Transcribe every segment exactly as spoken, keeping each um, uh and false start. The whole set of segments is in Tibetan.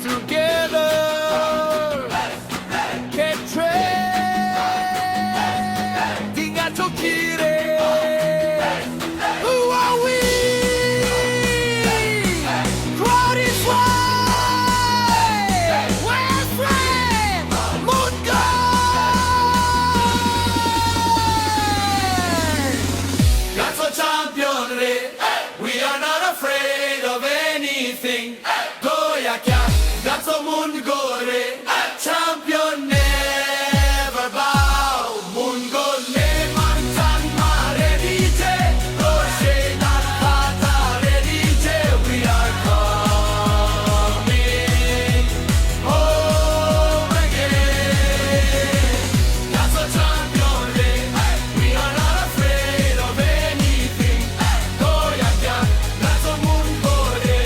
Together, get trained. འདི་ང་ཚོ་གི་རེད། Who are we? Crowd is wide. West Wing, Mungo. That's a champion, we are not afraid of anything. Go ya kya, that's a Mungo re. Champion never bow. Mungo ne man tan mare dije. Roshe dan pata re dije. We are coming home again. That's a champion re. We are not afraid of anything. Go ya kya, that's a Mungo re.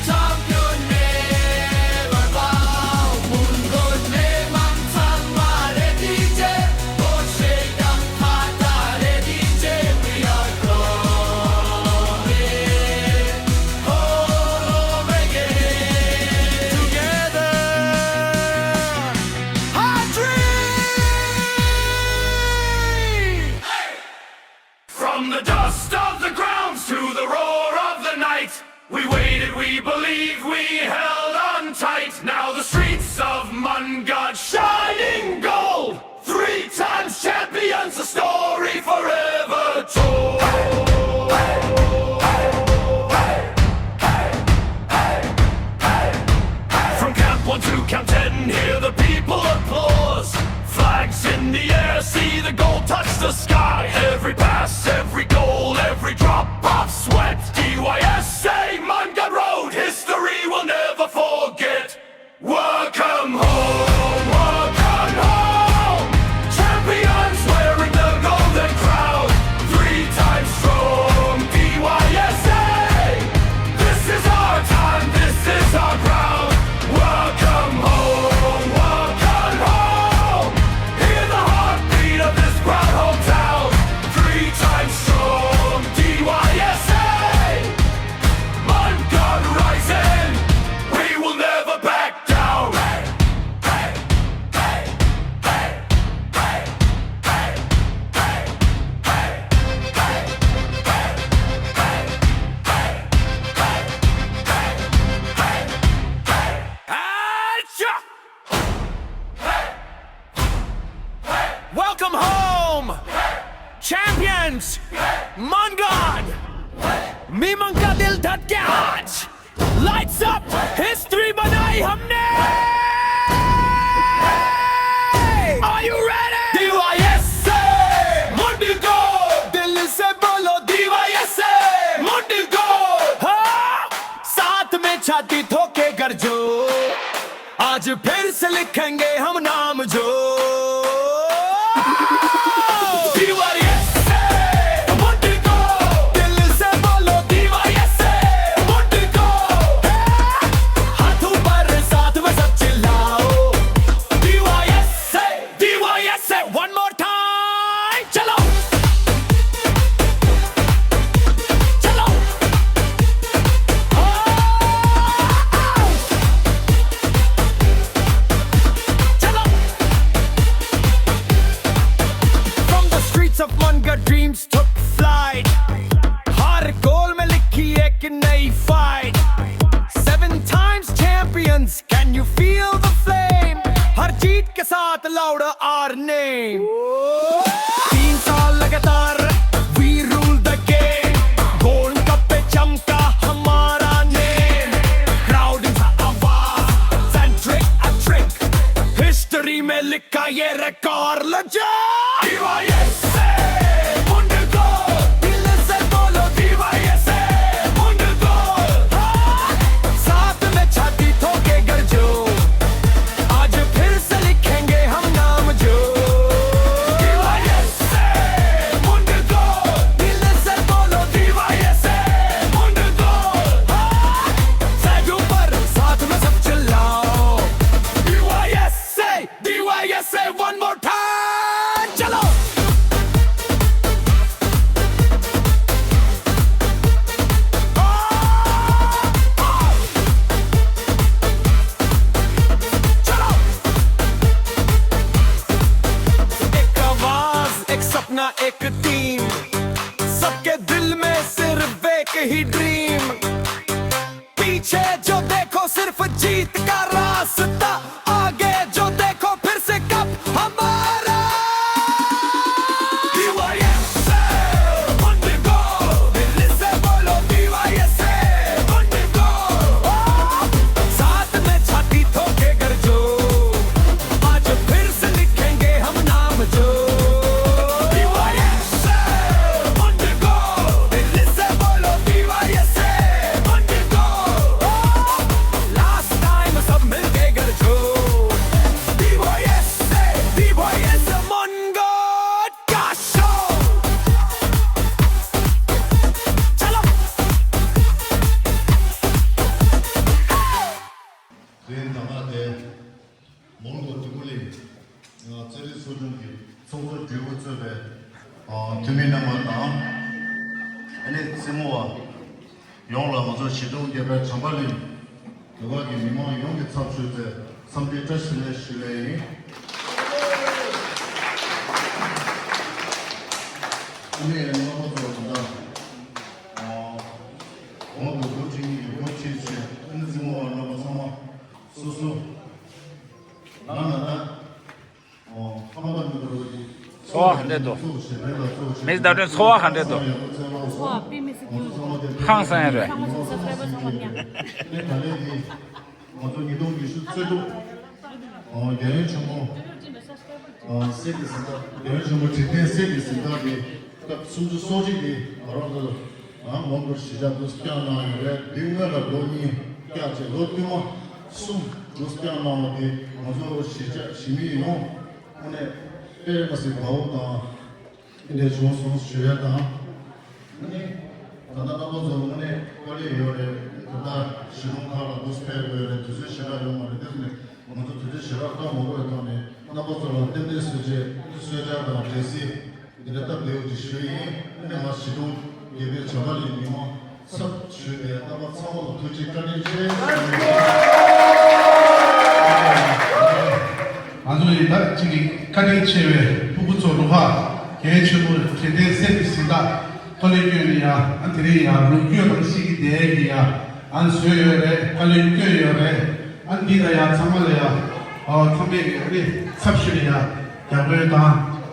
Champion never bow. Mungo ne man san mare dije. Go shake and pata re dije. We are coming home again. Together. Hydri! From the dust of the grounds to the roar of the night, we waited, we believed, we held on tight. Now the streets of Mangad shining gold. Three times champions, a story forever told. From Camp One to Camp Ten, hear the people applause. Flags in the air, see the gold touch the sky. Every pass, every goal, every drop of sweat. D Y S A, Mangad Road, history will never forget. Welcome home, welcome home. Champions wearing the golden crown. Three times strong, D Y S A. This is our time, this is our ground. Welcome home, welcome home. Hear the heartbeat of this proud hometown. Three times strong, D Y S A. Mangad rising, we will never back down. Welcome home, champions, Mangad, མི་མང་བཀའ་དྲིན་དར་རྒྱས། Lights up! History बनाएं हमने! Are you ready? D Y S A! Mundial! दिल से बोलो D Y S A! Mundial! हाँ! साथ में छाती ठोक के गरजो। आज फिर से लिखेंगे हम नाम जो। D Y S A, Mundaka. दिल से बोलो D Y S A, Mundaka. हाथ साथ louder our name। तीन साल लगातार we rule the game। Gold Cup पे चमका हमारा name। Crowd का आवाज, centric a trick। History में लिखा ये record। लजा। D Y S A मुंडगोल। दिल से बोलो D Y S A मुंडगोल। हाँ। साथ में छाती ठोके गरजो। आज फिर से लिखेंगे हम नाम जो। D Y S A मुंडगोल। दिल से बोलो D Y S A मुंडगोल। हाँ। सैडू पर साथ में सब चिल्लाओ। D Y S A, D Y S A, one more time। चलो। चलो। एक आवाज, एक सपना, एक टीम। सबके दिल में सिर्फ एक ही ड्रीम। पीछे जो देखो सिर्फ जीत का रास्ता। आगे जो देखो फिर से कप हमारा। D Y S A मुंडगोल। दिल से बोलो D Y S A मुंडगोल। साथ में छाती ठोके गरजो। आज फिर से लिखेंगे हम नाम जो। D Y S A मुंडगोल। दिल से बोलो D Y S A मुंडगोल। Last time सब मिलके गरजो। D Y S A, D Y S A मुंडगोल। དེ་ཡིན་ད་ལྟ་དེ་མོན་གྷོ་ཏི་མུ་ལི་རྩེད་རིགས་ཚོགས་ཆུང་གི་ཚོགས་གཙོ་སྦྲེལ་པོ་གཙོས་པའི་འཐུས་མི་རྣམ་པ་དང་། ཨ་ནི་རྩེད་མོ་བ་ཡོངས་ལ་ང་ཚོ་གཞིས་གྲོང་བརྒྱད་པའི་བྱམས་པ་གླིང་ཟློས་གར་གྱི་མི་མང་ཡོངས་ཀྱི་ཚབ་ཞུས་ཏེ་འཚམས་འདྲི་བཀྲ་ཤིས་བདེ་ལེགས་ཞུ་ཡས་ཡིན། ཨ་ནི་རྣམ་པ་ཚོ་ད་ལྟ་གོང་དུ་འགོ་ཁྲིད་ཀྱི་ཡོད་སྐོར་ཁྱེད་ཚོས་ཨ་ནི་རྩེད་མོ་བ་རྣམ་པ་ཚང་མ་སོ་སོ་ང་ན་ད། འཚོ་བ་ག་འདྲས་འདུག་མིས་ཟླ་སྒྲོན་འཚོ་བ་ག་འདྲས་འདུག་འཚོ་བ་དཔེ་མི་སྲིད་སྐྱིད་འདུག་ཧང་སང་ཡ་རེད། ཚང་མ་ཚང་མ་དེ་ཚང་མ་དེ་ཚང་མ་དེ་ང་ཚོ་ཉིས་སྟོང་ཉི་ཤུ་རྩེ་དྲུག་རྒྱལ་ཡོངས་ཆེན་མོ་སྲས་ཀྱི་གཟེངས་རྟགས། རྒྱལ་ཡོངས་ཆེན་མོ་དྲེགས་ལྡན་སྲས་ཀྱི་གཟེངས་རྟགས་ཀྱི་སྐབས་སུམ་ཅུ་སོ་གཅིག་གི་ང་རང་ཚོ། ཨ་མོན་གྷོར་གཞིས་ཆགས་འདུ་བསྐྱངས་གནང་ཡོད་རེད། དེ་སྔོན་ལ་ལོ་གཉིས་བསྐྱངས་བྱས་ལོ་བསྟུད་མ་གསུམ་འདུ་བསྐྱངས་གནང་བ་དེ་ང་ཚོ་གཞིས་ཆགས་གཞིས་མི་ཡོངས་དངོས་གནས་དཔེ་མ་སྲིད་དགའ་བོ་དང་དེ་འདྲ་བྱུང་སོང་ཞུ་ཡ་དང་། ཨ་ནི་ད་ལྟ་རྣམ་པ་ཚོ་དངོས་གནས་དཀའ་ལས་ཡོད་རེད། ད་ལྟ་གཞིས་གྲོང་ཁག་ལ་འདུ་ཕེབས་དགོས་རེད། དུས་ཚོད་ཞེ་དྲག་ཡོད་མ་རེད། དེ་ནས་ང་ཚོ་དུས་ཚོད་ཞེ་དྲག་བཀག་མ་དགོས་པའི་ཐོག་ནས་རྣམ་པ་ཚོ་ལ་རྟེན་འབྲེལ་གསོལ་ཆས་གསོལ་ཇ་དང་འབྲས་སིལ། འདི་འདྲ་སྟབས་བདེ་བོ་ཅིག་ཞུས་ཡིན། ཨ་ནི་ང་གཞིས་གྲོང་བརྒྱད་པའི་བྱམས་པ་གླིང་མི་མང་ཚབ་ཞུས་ཏེ་རྣམ་པ་ཚང་མ་ལ་ཐུགས་རྗེ་བཀའ་དྲིན་ཆེ་ཞུ་ཡིན། ང་ཚོ་ཡི་དྭགས་གཅིག་གི་བཀའ་དྲིན་ཆེ་བའི་ཕྲུ་གུ་ཚོ་རུ་ཁག་གལ་ཆེན་པོ་དྲེགས་ལྡན་སྲས་ཀྱི་གཟེངས་རྟགས་ཁོ་ལས་བསྐྱོན་ནས་ཡ། ཨ་དེ་རིང་ཡ་ལོ་རྒྱུས་དང་ཤིག་གི་དེ་གི་ཡ། ཨ་བཟོས་ཡོད་རེད། ཁ་ལོན་བསྐྱོན་ཡོད་རེད། ཨ་འདི་ལ་ཡ་ཚང་མ་ལ་ཡ། ཨ་ཚང་མས་ཨ་ནི་ཚབ་ཞུས་ནས་ཡ། རྒྱ་བོད་དང་།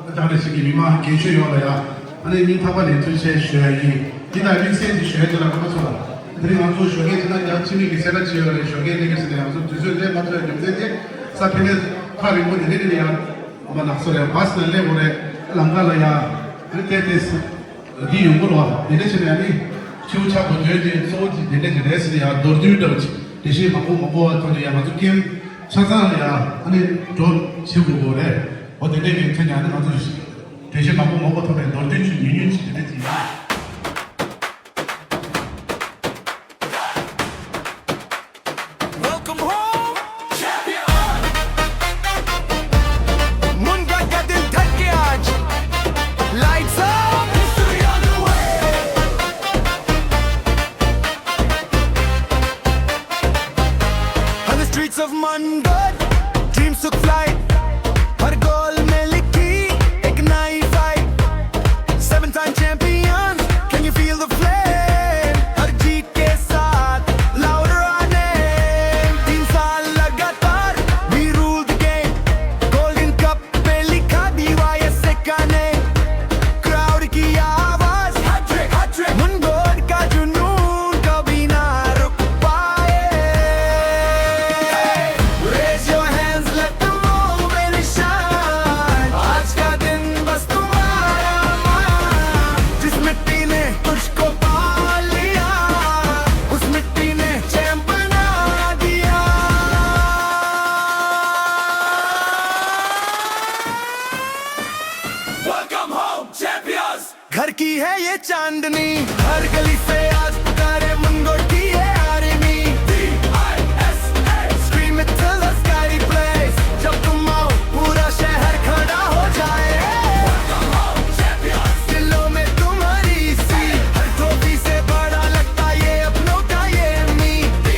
ཨ་ཅག་རེ་ཞིག་གི་མི་མང་རྒན་ཤོས་ཡོངས་ལ་ཡ། ཨ་ནི་སྙིང་ཐག་པ་ནས་ཐུགས་རྗེ་ཆེ་ཞུ་ཡ་ཡིན། འདི་དང་དམིགས་བསལ་གྱི་ཞུ་ཡ་དེ་ལ་ང་ཚོ་ལ། དེ་རིང་ང་ཚོ་ཞོགས་ཀས་ཕྱི་ནང་རྒྱ་ཕྱི་མིག་གི་གསལ་བསྒྲགས་བྱས་ཡོད་རེད། ཞོགས་ཀས་གནས་སྐབས་སུ་ཡང་ང་ཚོ་དུས་ཚོད་སླེབས་མ་ཐུབ་པའི་རྒྱུ་མཚན་དེ། ས་ཕི་ནས་ཐག་རིང་པོ་དེ་འདྲ་དེ་ནས་ཡ། ཨ་མ་ནགས་ཚལ་ལ་ཡ་བཱས་ནང་སླེབས་དགོས་རེད། ལམ་ཁ་ལ་ཡ། ཨ་ནི་བལྟས་བལྟས། འདི་ཡོང་གི་རེད་བ། དེ་འདྲ་བྱས་ནས་ཨ་ནི་ཁྱེའུ་ཆག་པོ་དོན་དེ་གཙོ་བོ་དེ་དེ་འདྲ་ཅིག་རེད་ཟེར་ཡ། མདོར་བསྡུས་འདྲ་བོ་ཅིག་འགྲེལ་བཤད་མང་པོ་མང་པོ་བ་ཐོག་ནས་ཡ་ང་ཚོ་ཀེམ་ཆ་ཚང་ལ་ཡ་ཨ་ནི་འགྲོ་བྱེད་དགོས་དགོས་རེད། འོ་དེ་འདྲ་གི་ཐོག་ནས་ཨ་ནི་ང་ཚོ་འགྲེལ་བཤད་མང་པོ་མང་པོ་ཐོག་ནས་མདོར་བསྡུས་ཅིག་ཉུང་ཉུང་ཅིག་དེ་འདྲ་ཅིག་ཡིན། Welcome home, champion. Munga gadin thakya aaj. Lights up, history on the way. On the streets of Mangad, dreams took flight. हर गोल में लिखी एक नई fight. Seven time champion, can you feel the flame? हर जीत के साथ louder our name। तीन साल लगातार we rule the game। Gold चांदनी। हर गली से आज पुकारे मुनगोट की ये army. D I S S, scream it till the sky plays। जब तुम आओ, पूरा शहर खड़ा हो जाए। Welcome home, champions। दिलों में तुम्हारी सीट, हर ट्रॉफी से बड़ा लगता ये अपनों का ये मीत। D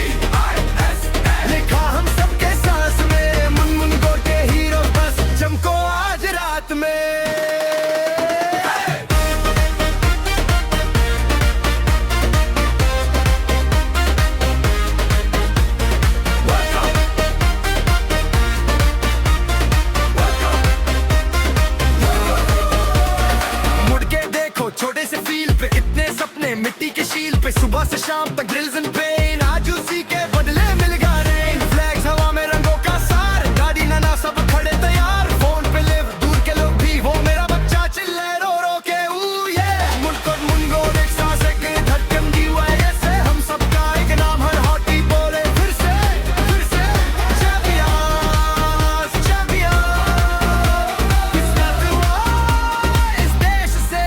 I S S, लिखा हम सबके सांस में, मुन मुनगोट के हीरो बस चमको आज रात में। मुड़ के देखो छोटे से फील्ड पे, इतने सपने मिट्टी के शील्ड पे। सुबह से शाम तक ड्रिल्स एंड पेन, आज उसी के बदले मिलेगा रेन। फ्लैग्स हवा में, रंगों का सार, गाड़ी ना ना सब खड़े तैयार। फोन पे लिव दूर के लोग भी, वो मेरा बच्चा चिल्लाए रो रो के, ऊ ये। मुनगोट, मुनगोट, एक सांस एक धड़कन, D Y S है हम सबका एक नाम, हर हॉकी बोले फिर से, फिर से। चैंपियंस, चैंपियंस, किस्मत हुआ इस देश से।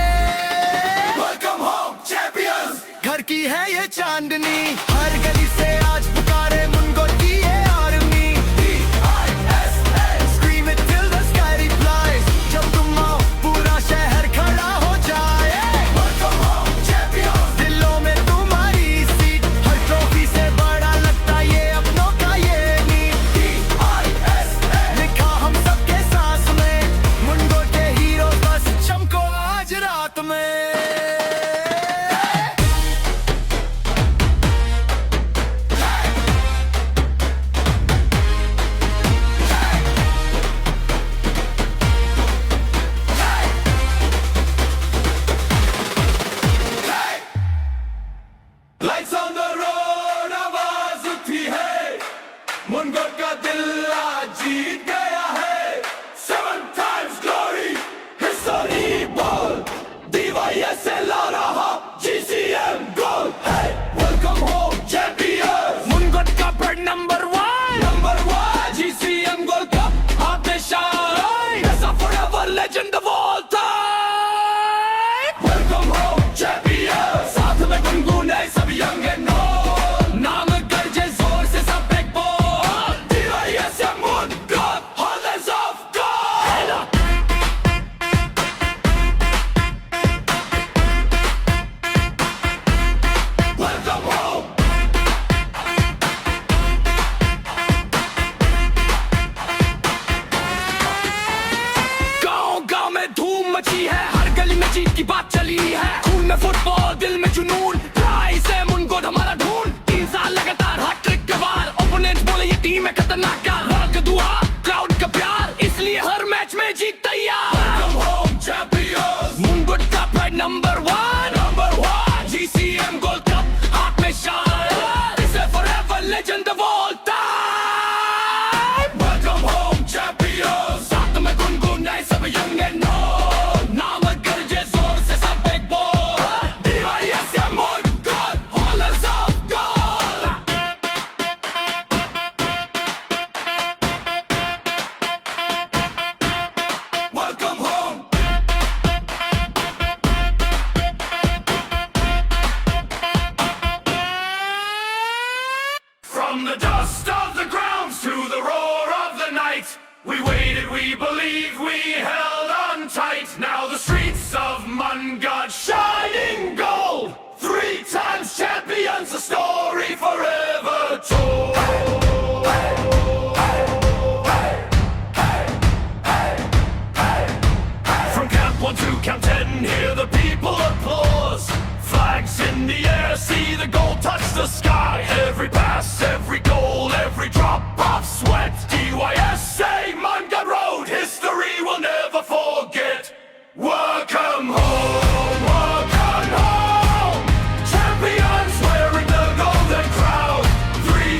Welcome home, champions। घर की है ये चांदनी, हर गली से आज पुकारे मुनगोट की ये army. D I S S, scream it till the sky replies। जब तुम आओ, पूरा शहर खड़ा हो जाए। Welcome home, champions। दिलों में तुम्हारी सीट, हर ट्रॉफी से बड़ा लगता ये अपनों का ये मीत। D I S S, लिखा हम सबके सांस में, मुनगोट के हीरो बस चमको आज रात में। Lights on the road, आवाज उठी है, मुनगोट का दिल आज जीत गया है। Seven times glory, history बोल, D Y S से ला रहा G C M goal। Hey, welcome home, champions। मुनगोट का pride number one, number one। G C M Gold Cup, हाथ में shine, ऐसा forever legend of all time। Welcome home, champions। साथ में गुनगुनाए सब young and old। नाम गरजे जोर से सब एक बोल। D Y S या मुनगोट, holders of gold। Welcome home। गांव गांव में धूम मची है, हर गली में जीत की बात चली है। खून में फुटबॉल, दिल में जुनून, try से मुनगोट हमारा ढूंढ। तीन साल लगातार हैट्रिक के वार, opponent बोले ये टीम है खतरनाक यार। राग दुआ, crowd का प्यार, इसलिए हर मैच में जीत तैयार। Welcome home, champions। मुनगोट का pride number one, number one। G C M Gold Cup, हाथ में shine, इसे forever legend of all time। Welcome home, champions। साथ में गुनगुनाए सब young and old। नाम गरजे जोर से सब एक बोल। D Y S या मुनगोट, holders of gold। Welcome home। From the dust of the grounds to the roar of the night, we waited, we believed, we held on tight. Now the streets of Mangat shining gold. Three times champions, a story forever told. From camp one to camp ten, hear the people applause. Flags in the air, see the goal touch the sky. Every pass, every goal, every drop of sweat. D Y S A Mangat Road, history will never forget. Welcome home, welcome home. Champions wearing the golden crown. Three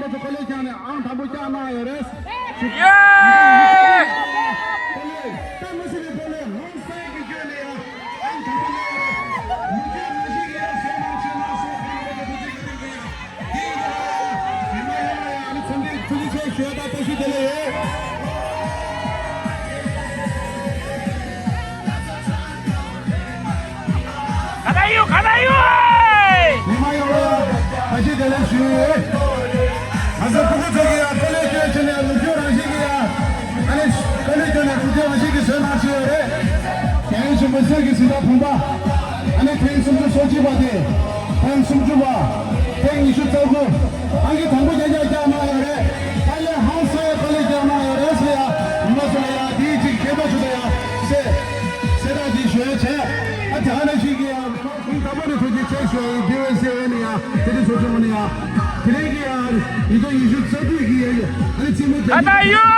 རྣམ་པ་ཚོ་དཀའ་ལས་བརྒྱབ་ནས་ཨང་དང་པོ་བཀྱག་གནང་ཡོད་རེད། ཡེ། དཀའ་ལས་ད་མི་སྲིད་པའི་དཀའ་ལས་ཧང་སང་གི་སྐྱོན་ནས་ཡང་ཨང་དང་པོ་གནང་ཡོད་རེད། མི་སྐྱོན་མ་ཞིག་གི་ཡང་སེམས་ནང་ཆེ་མ་སོང་ཁོང་རྣམ་པ་ཚོ་ཐུགས་རྗེ་བཀའ་དྲིན་ཆེ། ཡིན་ན་ཡང་ཨ་ནི་ཚང་མས་ཐུགས་རྗེ་ཆེ་ཞུ་ཡ་དང་བཀྲ་ཤིས་བདེ་ལེགས་ཡོད། ག་ན་ཡོད། ག་ན་ཡོད། མི་མང་ཡོངས་ལ་བཀྲ་ཤིས་བདེ་ལེགས་ཞུ་ཡོད། ང་ཚོ་ཕྲུ་གུ་ཚོ་གིས་ཡང་དཀའ་ལས་སྤྱོད་བྱས་ནས་ལོ་རྒྱུས་རང་བཞིན་གྱིས་ཡང་ཨ་ནི་དཀའ་ལས་བརྒྱབ་ནས་ལོ་རྒྱུས་རང་བཞིན་གྱིས་བཟོས་གནང་བྱས་ཡོད་རེད། རྒྱལ་ཡོངས་ཆེན་མོ་གསེར་གྱི་གཟེངས་རྟགས་ཕོན་པ། ཨ་ནི་ཐེངས་སུམ་ཅུ་སོ་གཅིག་པ་དེ། ཐེངས་སུམ་ཅུ་པ། ཐེངས་ཉི་ཤུ་རྩ་དགུ། ཨང་ཀི་དང་པོ་རྒྱག་རྒྱག་རྒྱག་གནང་ཡོད་རེད། དཀའ་ལས་ཧང་སང་དཀའ་ལས་རྒྱག་གནང་ཡོད་རེད་ཟེར་ཡ། ང་ཚོ་ལ་ཡ་དེའི་ཅིག་ཁྱད་པར་ཞུ་ད་ཡ་སེ། སེ་ར་དེ་ཞུ་ཡ་བྱས། ཨ་དེ་ཨ་ན་ཞིག་གི་ཡ་ཁོང་ད་པ་རེ་ཐུགས་རྗེ་ཆེ་ཞུ་ཡ་ཡིན། དེ་བས་སེ་ཡ་ནི་ཡ་དེ་དེ་ཚོ་ཚོ་ནི་ཡ་དེ་རིང་གི་ཡ་ཉིས་སྟོང་ཉི་ཤུ་རྩ་དྲུག་གི་ཡ་ཡ་ཨ་ནི་རྩེད་མོ་རྒྱག་ག་ད་ཡོད།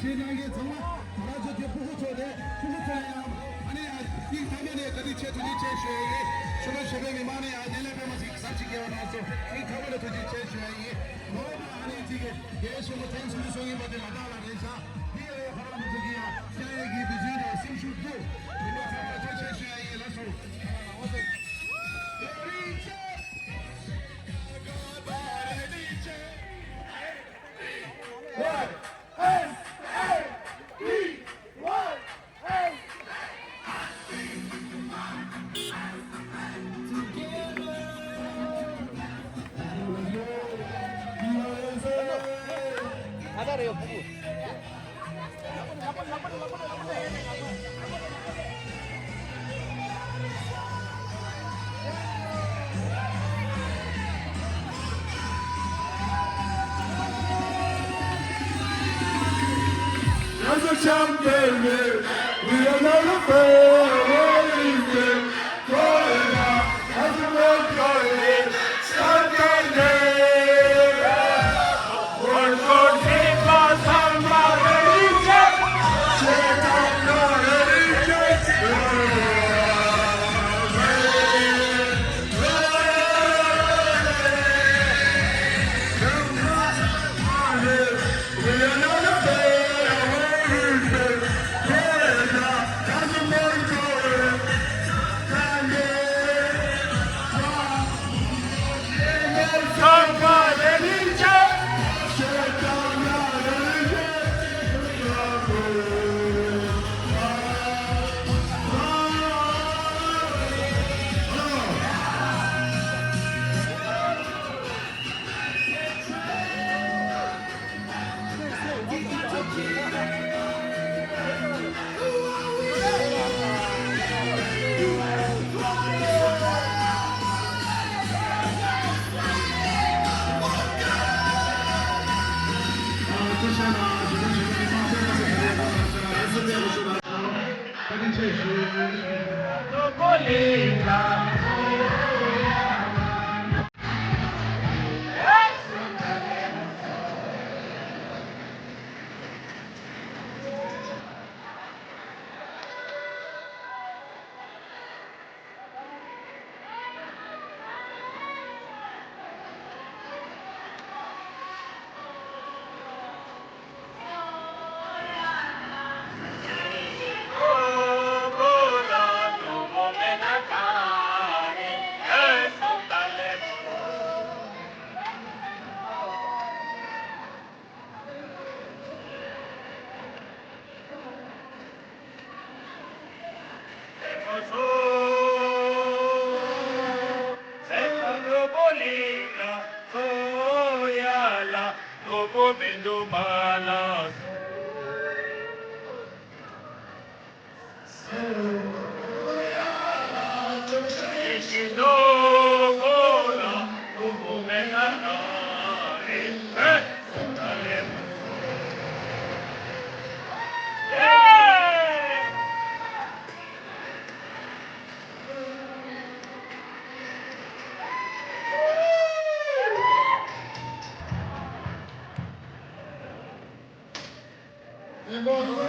ཁྱེད་རང་གིས་ཚང་མ་ང་རང་ཚོ་དེ་ཕྲུ་གུ་ཚོ་རེད། ཕྲུ་གུ་ཚོ་ལ་ཡང་ཨ་ནི་ཡང་སྙིང་ཐག་པ་ནས་བཀའ་དྲིན་ཆེ་ཐུགས་རྗེ་ཆེ་ཞུ་ཡ་ཡིན། ཕྱི་ལོ་བཞི་པའི་མི་མང་ནས་ཡང་སྣེ་ལེན་པད་མ་ཚེ་གཟབ་ཅིག་སྐྱེལ་བ་གནང་སོང་། སྙིང་ཐག་པ་ནས་ཐུགས་རྗེ་ཆེ་ཞུ་ཡ་ཡིན། ནོར་བ་ཨ་ནི་ཅིག་གི་རྒྱལ་ཆེན་པོ་ཐེངས་སུམ་ཅུ་སོ་གཉིས་པ་དེ་ང་དང་ལ་རེད་ཤག་དེ་ཡང་ཡང་ཁོ་རང་ཚོ་གི་ཡང་སྐྱ་ཡས་ཀྱི་བི་ཇུ་དང་སེམས་ཤུགས་བསྡུ། དེ་འདྲ་ཚང་མ་ཐུགས་རྗེ་ཆེ་ཞུ་ཡ་ཡིན། ལགས་སོ། One, eight, eight, three, one, eight. As a champion, we are not afraid. ཡ།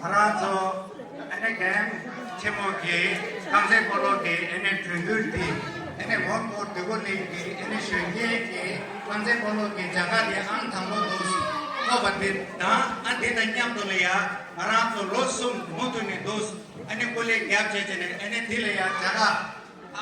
ང་རང་ཚོ་ཨ་ནི་རྒན་ཆེན་མོ་གི་རྐང་རྩེད་སྤོ་ལོ་གི་ཨ་ནི་གྲོས་བསྡུར་འདི་ཨ་ནི་མོན་གྷོ་འདོད་རྒུ་གླིང་གི་ཨ་ནི་གཞོན་སྐྱེས་ཀྱི་རྐང་རྩེད་སྤོ་ལོ་གི་བྱ་དགའ་འདི་ཨང་དང་པོ་འདུག་ཐོབ་པ་འདི་དང་ཨ་འདི་དང་མཉམ་དུ་ལ་ཡ་ང་རང་ཚོ་ལོ་གསུམ་མུ་མཐུད་ནས་འདུག་ཨ་ནི་སྐུ་ལས་བརྒྱབ་བྱས་བྱས་ནས་ཨ་ནི་འདི་ལ་ཡ་བྱ་དགའ།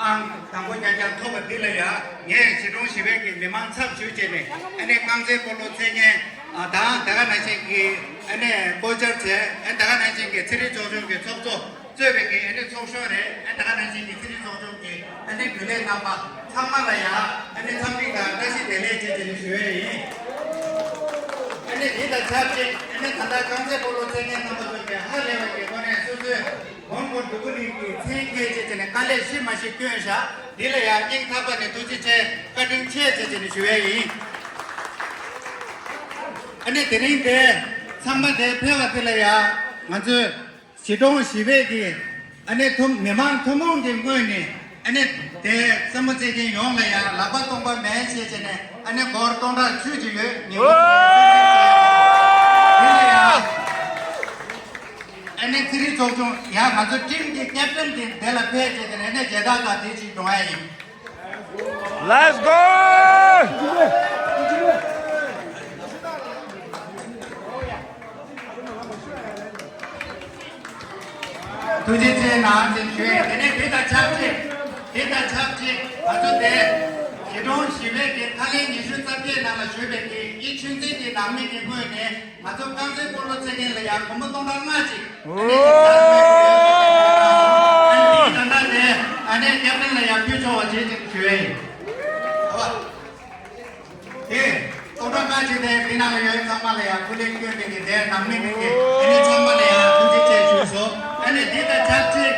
ཨང་དང་པོ་རྐྱང་རྐྱང་ཐོབ་པ་འདི་ལ་ཡང་ངས་གཞིས་གྲོང་གཞིས་པའི་གི་མི་མང་ཚབ་ཞུས་བྱས་ནས་ཨ་ནི་རྐང་རྩེད་སྤོ་ལོ་རྩེད་མཁན་དང་དེ་ག་ནང་བཞིན་གྱི་ཨ་ནི་སྤོ་སྐྱོར་བྱས་ཨ་ནི་དེ་ག་ནང་བཞིན་གྱི་ཚན་རིག་ཚོགས་ཆུང་གི་ཚོགས་གཙོ་གཙོས་པའི་གི་ཨ་ནི་ཚོགས་གཞོན་རེད། ཨ་ནི་དེ་ག་ནང་བཞིན་གྱི་ཚན་རིག་ཚོགས་ཆུང་གི་ཨ་ནི་རྒྱུན་ལས་རྣམ་པ་ཚང་མ་ལ་ཡང་ཨ་ནི་འཚམས་འདྲི་དང་བཀྲ་ཤིས་བདེ་ལེགས་བྱས་བྱས་ནས་ཞུ་ཡས་ཡིན། ཨ་ནི་དེ་དང་ཆབས་ཅིག་ཨ་ནི་ད་ལྟ་རྐང་རྩེད་སྤོ་ལོ་རྩེད་མཁན་རྣམ་པ་ཚོ་གིས་ཧ་ལས་པ་གི་སྒོ་ནས་སོ་སོའི་མོན་གྷོ་འདོད་རྒུ་གླིང་གི་མཚན་སྐྱེལ་བྱས་བྱས་ནས་དཀའ་ལས་ཤི་མ་ཤི་བསྐྱོན་བཞག་འདི་ལ་ཡང་སྙིང་ཐག་པ་ནས་ཐུགས་རྗེ་ཆེ་བཀའ་དྲིན་ཆེ་བྱས་བྱས་ནས་ཞུ་ཡས་ཡིན། ཨ་ནི་དེ་རིང་དེ་ཚང་མ་དེ་ཕེབས་པ་དེ་ལ་ཡང་ང་ཚོའི་གཞིས་གྲོང་གཞིས་པའི་གི་ཨ་ནི་ཐུམ་མི་མང་ཐུན་མོང་གི་ངོས་ནས་ཨ་ནི་དེ་རྩེད་མོ་རྩེད་མཁན་ཡོངས་ལ་ཡང་ལག་པ་སྟོང་པ་མེད་བྱས་བྱས་ནས་ཨ་ནི་སྒོར་སྟོང་ཕྲག་བཅུ་གཅིག་ཡོད། ཉེ་བོ་དེ་ལ་ཡང་ཨ་ནི་ཚན་རིག་ཚོགས་ཆུང་ཡང་ང་ཚོ་ཊིམ་གྱི་ཀེབ་ཏན་གྱི་དེ་ལ་ཕེབས་བྱས་ཏེ་ཨ་ནི་མཇལ་དར་དང་དེ་ཅིག་སྒྲོང་ཡ་ཡིན། Let's go! ཐུགས་རྗེ་ཆེ་གནང་ཞེས་ཞུ་ཡས། དེ་ནས་དེ་དང་ཆབས་ཅིག་དེ་དང་ཆབས་ཅིག་ང་ཚོ་དེ་གཞིས་གྲོང་གཞིས་པའི་གི་ཁ་ལས་ཉི་ཤུ་རྩ་བརྒྱད་ནང་ལ་ཞུགས་པའི་གི་ཨི་ཆུ་འཛིན་གྱི་ནང་མི་གི་ངོས་ནས་ང་ཚོ་རྐང་རྩེད་སྤོ་ལོ་རྩེད་མཁན་ལ་ཡང་སྒོར་མོ་སྟོང་ཕྲག་ལྔ་ཅིག་ཨ་ནི་དེ་ད་ལྟ་དེ་ཨ་ནི་ཀེབ་ཏན་ལ་ཡང་ཕུལ་ཆོག་པ་བྱེད་ཅིག་ཞུ་ཡས་ཡིན། དེ་སྟོང་ཕྲག་ལྔ་ཅིག་དེ་དེ་ནང་ལ་ཡོད་ཚང་མ་ལ་ཡང་སྐུ་ལས་བསྐྱོན་ཏེ་གི་དེ་ནང་མི་མི་གི་ཨ་ནི་ཚང་མ་ལ་ཡང་ཐུགས་རྗེ་ཆེ་ཞུས་སོ། ཨ་ནི་འདི་དང་ཆབས་ཅིག་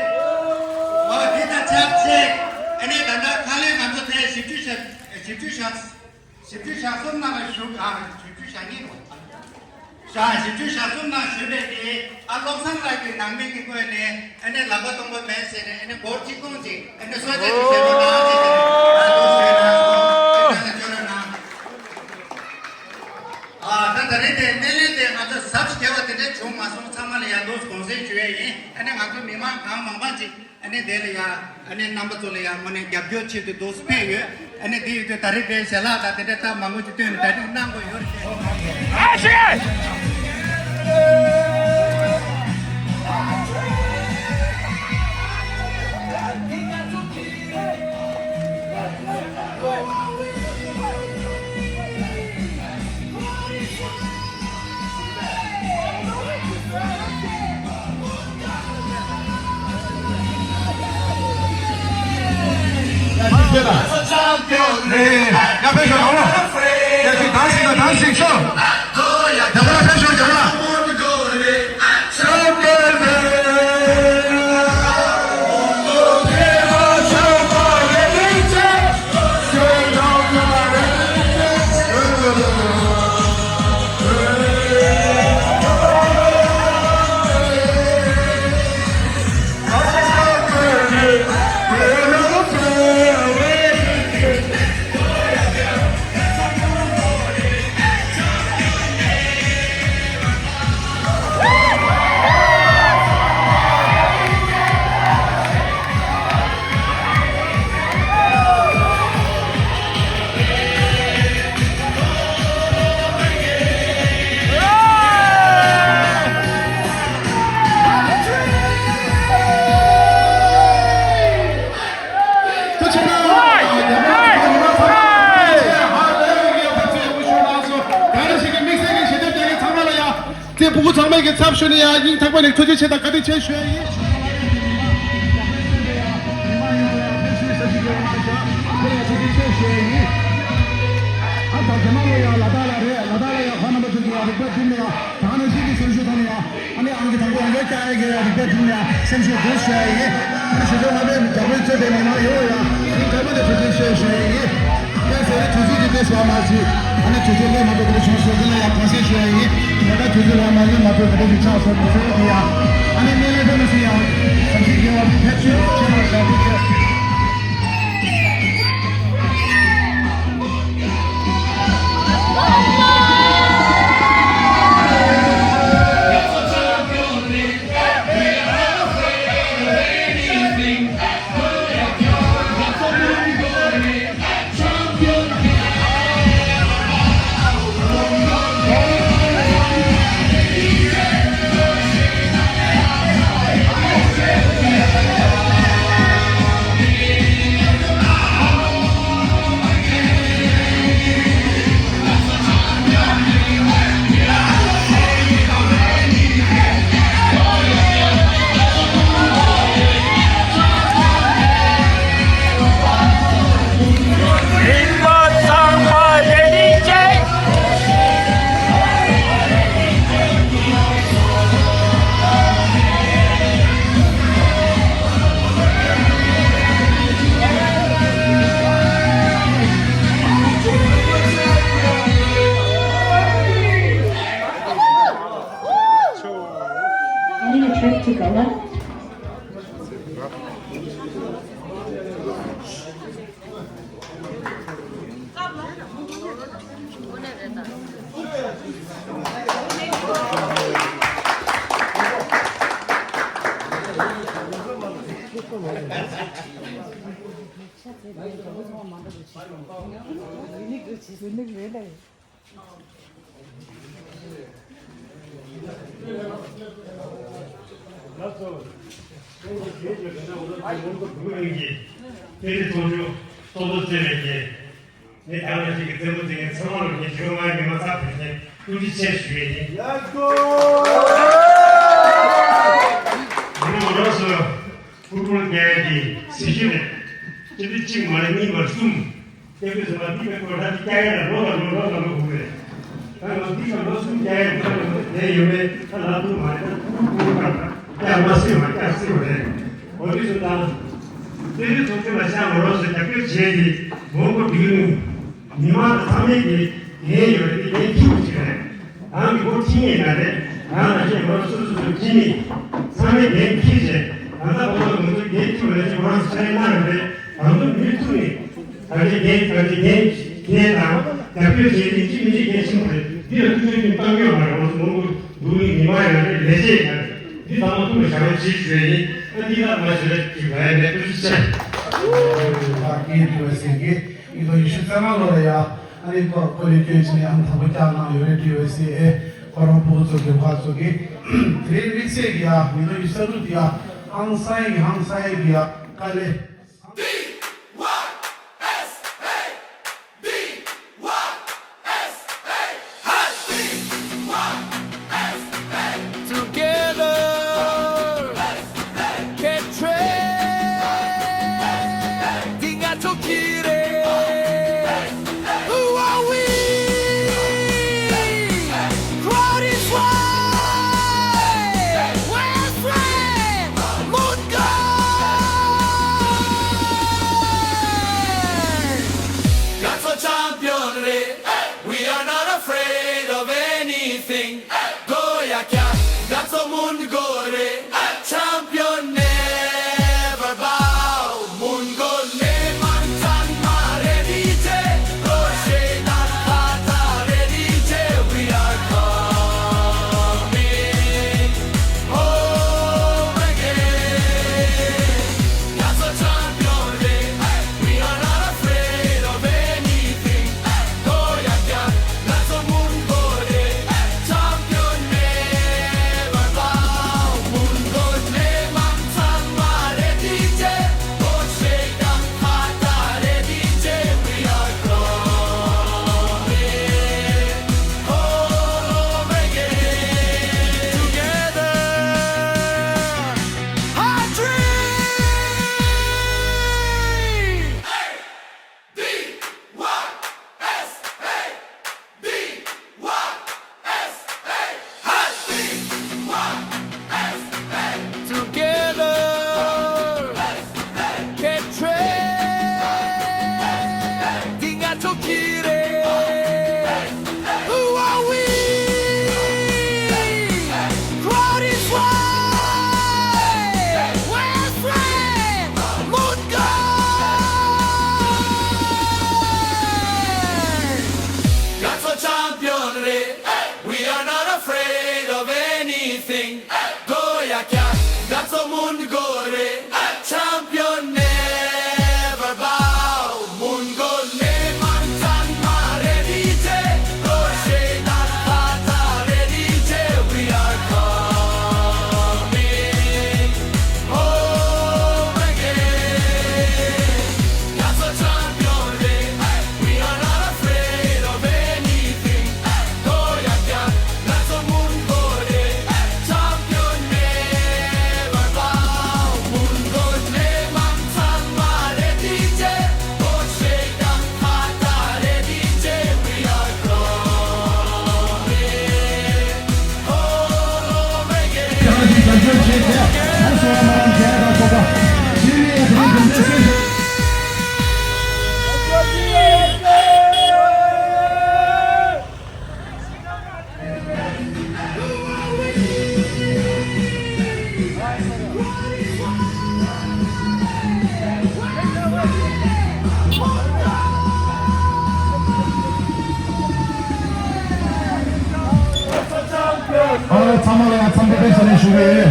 འོ་འདི་དང་ཆབས་ཅིག་ཨ་ནི་ད་ལྟ་ཁ་ལས་ང་ཚོ་དེ་བཞི་བཅུ་ཞག་བཞི་བཅུ་ཞག་བཞི་བཅུ་ཞག་གསུམ་ནང་ལ་ཞུགས། ཨ་བཞི་བཅུ་ཞག་གཉིས་རེད། ཞག་བཞི་བཅུ་ཞག་གསུམ་ནང་ཞུགས་པའི་དེ་ཨ་བློ་བཟང་ལགས་ཀྱི་ནང་མི་གི་ངོས་ནས་ཨ་ནི་ལག་པ་སྟོང་པ་མེད་ཟེར་ནས་ཨ་ནི་སྒོར་གཅིག་སྟོང་ཅིག་ཨ་ནི་གསོལ་ཇ་ཅིག་བཞེས་རོགས་གནང་ཟེར་ནས་ཨ་འདུག་ཞུས་གནང་སོང་། ཨ་ནི་ལ་སྐྱོར་རོགས་གནང་། ཨ་ད་ད་རེས་དེ་སྣེ་ལེན་དེ་ང་ཚོ་ཟབ་ཞི་བརྒྱབ་པ་དེ་འདྲས་བྱུང་མ་སོང་། ཚང་མ་ལ་ཡང་འདུག་དགོངས་སེལ་ཞུ་ཡས་ཡིན། ཨ་ནི་ང་ཚོ་མི་མང་གང་མང་མང་ཅིག་ཨ་ནི་དེ་ལ་ཡ་ཨ་ནི་རྣམ་པ་ཚོ་ལ་ཡ་དངོས་གནས་རྒྱབ་སྐྱོར་ཆེད་དུ་འདུག་ཕེབས་ཡོད། ཨ་ནི་དེ་ཡོད་དུས་ད་རེས་དེ་ཞལ་ལག་དང་དེ་འདྲ་ད་མང་པོ་ཅིག་བཏོན་ནས་གྲ་སྒྲིག་གནང་དགོས་ཡོད་རེད། ཨ་ཤེ། རྩེ་ཕྲུ་གུ་ཚང་མའི་གི་ཚབ་ཞུས་ནས་ཡང་སྙིང་ཐག་པ་ནས་ཐུགས་རྗེ་ཆེ་དང་བཀའ་དྲིན་ཆེ་ཞུ་ཡ་ཡིན། ཨ་ད་རྗེས་མ་ལོ་ཡང་ལ་དྭགས་ལ་རེད། ལ་དྭགས་ལ་ཡང་ཁོང་རྣམ་པ་ཚོ་གི་ཡང་རིག་པ་བསྒྲིམས་ནས་ཡང་ད་ནང་བཞིན་གྱི་སེམས་ཤུགས་ཐོག་ནས་ཡང་། ཨ་ནི་ཨང་ཀི་དང་པོ་ཡང་བསྐྱར་ཡ་གི་ཡ་རིག་པ་བསྒྲིམས་ནས་སེམས་ཤུགས་སྒོ་ཕྱེ་ཡ་ཡིན། ཨ་ནི་ཞུ་ཚོད་ལྔ་པའི་རྒྱ་བོད་གཙོས་པའི་མི་མང་ཡོད་ཡ་ཨ་ནི་དགའ་པོ་དང་ཐུགས་རྗེ་ཆེ་ཞུ་ཡ་ཡིན། ཀན་སེ་རི་དུས་ཚོད་ཀྱི་དེ་ཞུ་བ་མ་ཟད་ཨ་ནི་དུས་ཚོད་ལས་མ་ཐུབ་པ་དེ་བྱུང་སོང་དེ་ལ་ཡང་གང་སེ་ཞུ་ཡ་ཡིན། ད་ལྟ་དུས་ཚོད་ལས་མ་ལས་མ་ཐུབ་པ་དེ་ཞུ་ཆགས་སོང་དུས་ཚོད་ཀྱི་ཡ་ཨ་ནི་སྣེ་ལེན་ཕེབས་མི་སྲིད་ཡང་བསམ་ཤེས་རྒྱལ་བ་ཕེབས་བྱུང་ཆེ་མ་བཞག་པའི་ཁྱེད། Need a trip to Goa? ལགས་སོ། ཀྲེན་ཀྲེན་ཚོགས་ཆུང་ཚོགས་གཙོ་རྩེ་བའི་རྒྱལ། ངས་ད་ལྟ་ཞིག་གི་རྩེད་མོ་རྩེ་མཁན་ཚང་མ་ལ་ངས་ཞུ་མ་ཡིན་མ་ཚགས་ཕུལ་ཏེ་ཐུགས་རྗེ་ཆེ་ཞུ་ཡས་ཡིན། ལགས་སོ། ཡིན་ནའང་ལགས་སོ། ཕུར་བུ་རྒྱལ་གྱི་གཟི་བརྗིད་རེད། སྤྱི་འཐུས་གཅིག་མ་རེད་གཉིས་མ་རེད་གསུམ། སྐྱབས་མགོན་ཟེར་བ་འདི་པའི་སྐོར་ད་འདི་སྐྱ་ཡན་ལ་ལོ་ལ་ལོ་ལོ་ལ་ལོ་དགོས་རེད། ད་ང་འདི་ལ་ལོ་གསུམ་སྐྱ་ཡན་ལ་ལོ་ལ་ལོ་དེ་ཡོད་མེད་ད་ལབ་ཐུབ་མ་རེད། ད་ཕུར་བུ་ཕུར་བུ་ད་སྐྱ་མ་སྲིད་མ་སྐྱ་སྲིད་པ་རེད། འོ་དུས་སུ་ད་སྤྱི་འཐུས་ཚོགས་ཆུང་ལ་ཤ་མ་རོགས་སུ་རྒྱབ་སྐྱོར་བྱས་ཏེ་མོན་གྷོ་འདི་ལུང་མི་མང་ཚང་མས་ཀྱི་འགན་ཡོད་རེད། དེ་འགན་འཁྱེར་དགོས་ཀྱི་རེད། རང་གི་བོ་ཁྲིད་ངེས་ན་རེད། རང་ལ་ཞེས་ངོ་སོ་སོ་སོ་ཁྲིད་ནི། ཚང་མས་འགན་འཁྱེར་བྱས། ད་ལྟ་བོ་ལ་ང་ཚོ་འགན་འཁྱེར་བ་ཞིག་རང་ཚོ་ཡིན་ན་རེད་པས་ང་ཚོ་མི་ཐུག་ནས། ག་ཚོད་འགན་ག་ཚོད་འགན་འཁྱེར་དང་རྒྱབ་སྐྱོར་བྱས་ཏེ་གཅིག་མི་གཅིག་འགན་འཁྱེར་དགོས་རེད། འདི་ལ་ཐུགས་རྗེ་ཆེ་བཏང་ཡོད་མ་རེད། ང་ཚོ་མང་པོ་འདུག་ནི་ཉི་མ་ཡང་རེད། ལས་བྱེད་ཡང་རེད། འདི་ཚང་མ་ཐུགས་ལ་བཞག་པ་ཅིག་ཞུ་ཡ་ཡིན། ཨ་འདི་ལ་མ་ཞུ་ལ་ཅིག་ལ་ཡ་མེད། ཐུགས་རྗེ་ཆེ། ཨ་རྒན་དྲི་བ་ཟེར་གི་ཡིན་པ་ཉི་ཤུ་རྩ་ལྔ་ལོ་ལ་ཡ། ཨ་ནི་ཁོ་ཁོ་ལས་སྐྱོན་བྱས་ནས་ཨང་དང་པོ་བཀྱག་གནང་ཡོད་རེད། ཊི་ཨོ་སི་ཨེ་ཁོ་རང་ཕྲུ་གུ་ཚོ་གི་ཕར་ཚོ་གི་དེ་རིང་དམིགས་བསལ་གྱི་ཡ་མི་ལོ་ཉི་ཤུ་རྩ་དྲུག་དེ་ཡ་ཧང་སང་ཡ་གི་ཧང་སང་ཡ་གི་ཡ་དཀའ་ལས། Together, can train. འདི་ང་ཚོ་གི་རེད། Who are we? Crowd is wide. West Side, Mungo. ང་ཚོ་ཆམ་པིའོན་རེད། We are not afraid of anything. Goya kya, that's a Mungore, champion never bow. Mungole mantan mare dije, roshe dan kata re dije. We are coming home again. Together, can train. འདི་ང་ཚོ་གི་རེད། Who are we? Crowd is wide. West Side, Mungo. ང་ཚོ་ཆམ་པིའོན་རེད། We are not afraid of anything. Goya kya, that's a Mungore, champion never bow. Mungole mantan mare dije, roshe dan kata re dije. We are coming home again. That's a champion, eh? We are not afraid of anything. Goya kya, that's a Mungole, champion never bow. Mungole mantan mare dije, roshe dan kata re dije. We are coming. ལ་ཡང་འཚམས་འདྲི་དཔེ་ཆ་ནས་ཞུ་གི་ཡོད།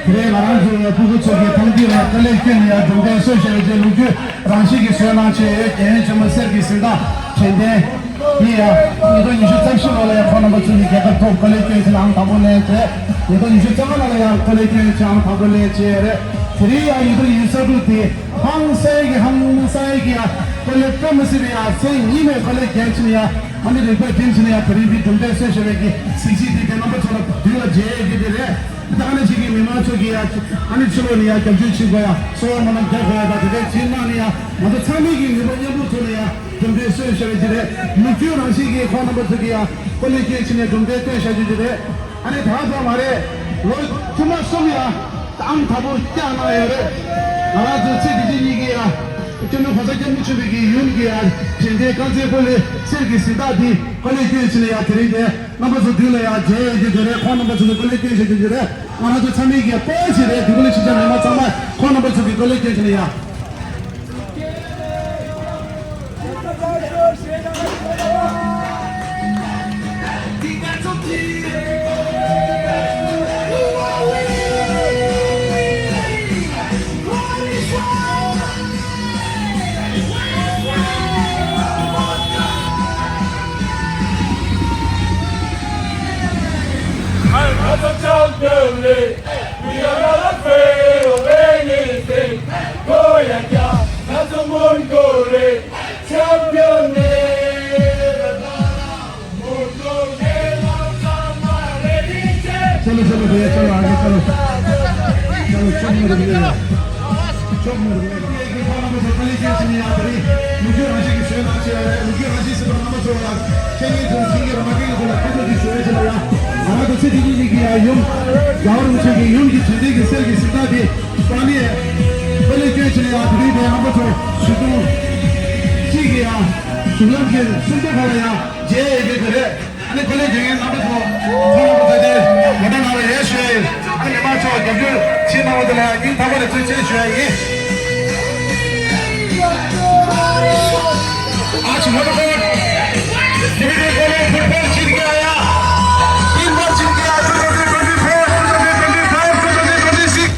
དེ་རིང་ང་རང་ཚོའི་སྤུ་གུ་ཚོ་གིས་ཐང་དཀྱིལ་ལ་དཀའ་ལས་བསྐྱོན་ནས་ཡང་གྲུབ་འབྲས་སོན་བཞག་པའི་རྗེས་ལོ་རྒྱུས་རང་བཞིན་གྱིས་བཟོས་གནང་བྱས་ཡོད། རྒྱལ་ཡོངས་ཆེན་མོ་གསེར་གྱི་གཟེངས་རྟགས་དྲན་རྟེན་འདི་ཡང་ཉིས་སྟོང་ཉི་ཤུ་རྩ་བཞི་ལོ་ལ་ཡང་ཁོང་རྣམ་པ་ཚོ་གིས་རྒྱལ་ཁབ་ཐོག་དཀའ་ལས་བསྐྱོན་བྱས་ནས་ཨང་དང་པོ་ལེན་བྱས། ཉིས་སྟོང་ཉི་ཤུ་རྩ་ལྔ་ལོ་ལ་ཡང་དཀའ་ལས་བསྐྱོན་བྱས་ཨང་དང་པོ་ལེན་བྱས་རེད། དེ་རིང་ཡང་ཉིས་སྟོང་ཉི་ཤུ་རྩ་དྲུག་དེ་ཧང་སངས་ཀྱི་ཧང་སངས་ཀྱི་ཡང་དཀའ་ལས་སྤྲོ་མི་སྲིད་པའི་ཡང་སེམས་ཉིད་ནས་དཀའ་ལས་བརྒྱབ་བྱས་ནས་ཡང་ཨ་ནི་རིག་པ་བསྒྲིམས་བྱས་ནས་ཡང་དེ་རིང་འདི་གྲུབ་འབྲས་སོན་བཞག་པའི་གི་གཟི་བརྗིད་དེ་དེ་རྣམ་པ་ཚོ་ལ་མདུན་ལ་མཇལ་ཡས་ཀྱི་དེ་རེད། ད་ཨ་ནི་ཅིག་གི་མི་མང་ཚོ་གི་ཡང་ཨ་ནི་ཕྱི་ལོགས་ནས་ཡང་རྒྱབ་སྐྱོར་བྱེད་དགོས་ཡ། གསོལ་བ་སྨོན་ལམ་རྒྱག་དགོས་ཡ། ད་དེ་འདྲའི་བྱེད་གནང་ནས་ཡང་ང་ཚོ་ཚང་མས་ཀྱི་ནུས་པ་མཉམ་སྤུངས་ཐོག་ནས་ཡང་གྲུབ་འབྲས་སོན་བཞག་པ་ཅིག་རེད། ལོ་རྒྱུས་རང་བཞིན་གྱིས་ཁོང་རྣམ་པ་ཚོ་གི་ཡང་དཀའ་ལས་བསྐྱོན་བྱས་ནས་གྲུབ་འབྲས་སྟོན་བཞག་རྒྱུ་ཅིག་རེད། ཨ་ནི་ད་ཙམ་མ་རེད། ལོ་བཅུ་མ་གསུམ་ཡང་ཨང་དང་པོ་བཀྱག་གནང་ཡོད་རེད། ང་རང་ཚོ་ཚེ་འདི་ཕྱི་གཉིས་ཀྱི་ཡང་སྐྱབས་མགོན་གོང་ས་སྐྱབས་མགོན་ཆེན་པོའི་གི་ཡུམ་གྱི་ཡང་དྲན་རྟེན་དཀར་མཛེས་ཀོ་ལེ་གསེར་གྱི་གཟེངས་རྟགས་འདི་དཀའ་ལས་བསྐྱོན་བྱས་ནས་ཡང་དེ་རིང་དེ་རྣམ་པ་ཚོ་མདུན་ལ་ཡང་མཇལ་ཡོང་རྒྱུ་དེ་རེད། ཁོང་རྣམ་པ་ཚོ་གི་དཀའ་ལས་བསྐྱོན་བྱས་རྒྱུ་དེ་རེད། ང་རང་ཚོ་ཚང་མས་ཀྱི་དཔའ་བོ་ཞིག་རེད། དེ་ཀོ་ལེ་ཕྱི་རྒྱལ་མི་མང་ཚང་མ་ཁོང་རྣམ་པ་ཚོ་གི་དཀའ་ལས་བསྐྱོན་བྱས་ནས་ཡང་། We are not afraid of anything. Go, yeah, yeah. That's a moon, go, yeah. Champion, yeah. चलो, चलो भैया, चलो, आगे चलो। चलो, चुप मत रहिएगा। चुप मत रहिएगा। ཡུམ་རྒྱལ་བ་རིན་པོ་ཆེ་གི་ཡུམ་གྱི་དྲན་རྟེན་གྱི་གསེར་གྱི་གཟེངས་རྟགས་དེ་ས་གནས་དཀའ་ལས་བསྐྱོན་བྱས་ནས་ཡང་དེ་རིང་དེ་རྣམ་པ་ཚོ་ཞུ་སྟོན་གཅིག་གི་ཡང་གཞུང་ལམ་གྱི་སྲུང་སྐྱོབ་ཁག་ལ་ཡང་མཇལ་ཡོང་གི་རེད། ཨ་ནི་དཀའ་ལས་བརྒྱབ་མཁན་རྣམ་པ་ཚོ་ཚང་མ་ཚོ་དེ་ངོ་སྤྲོད་གནང་བ་ཡིན་ཞུ་ཡ་ཡིན། ཨ་ནི་མང་ཚོགས་རྒྱབ་སྐྱོར་བྱེད་གནང་བ་དེ་ལ་ཡང་སྙིང་ཐག་པ་ནས་ཐུགས་རྗེ་ཆེ་ཞུ་ཡ་ཡིན། आज मोटरसाइकिल डिवीजन को भी फुटबॉल जीत के आया, तीन बार जीत के आया, twenty twenty four, twenty twenty five, twenty twenty six.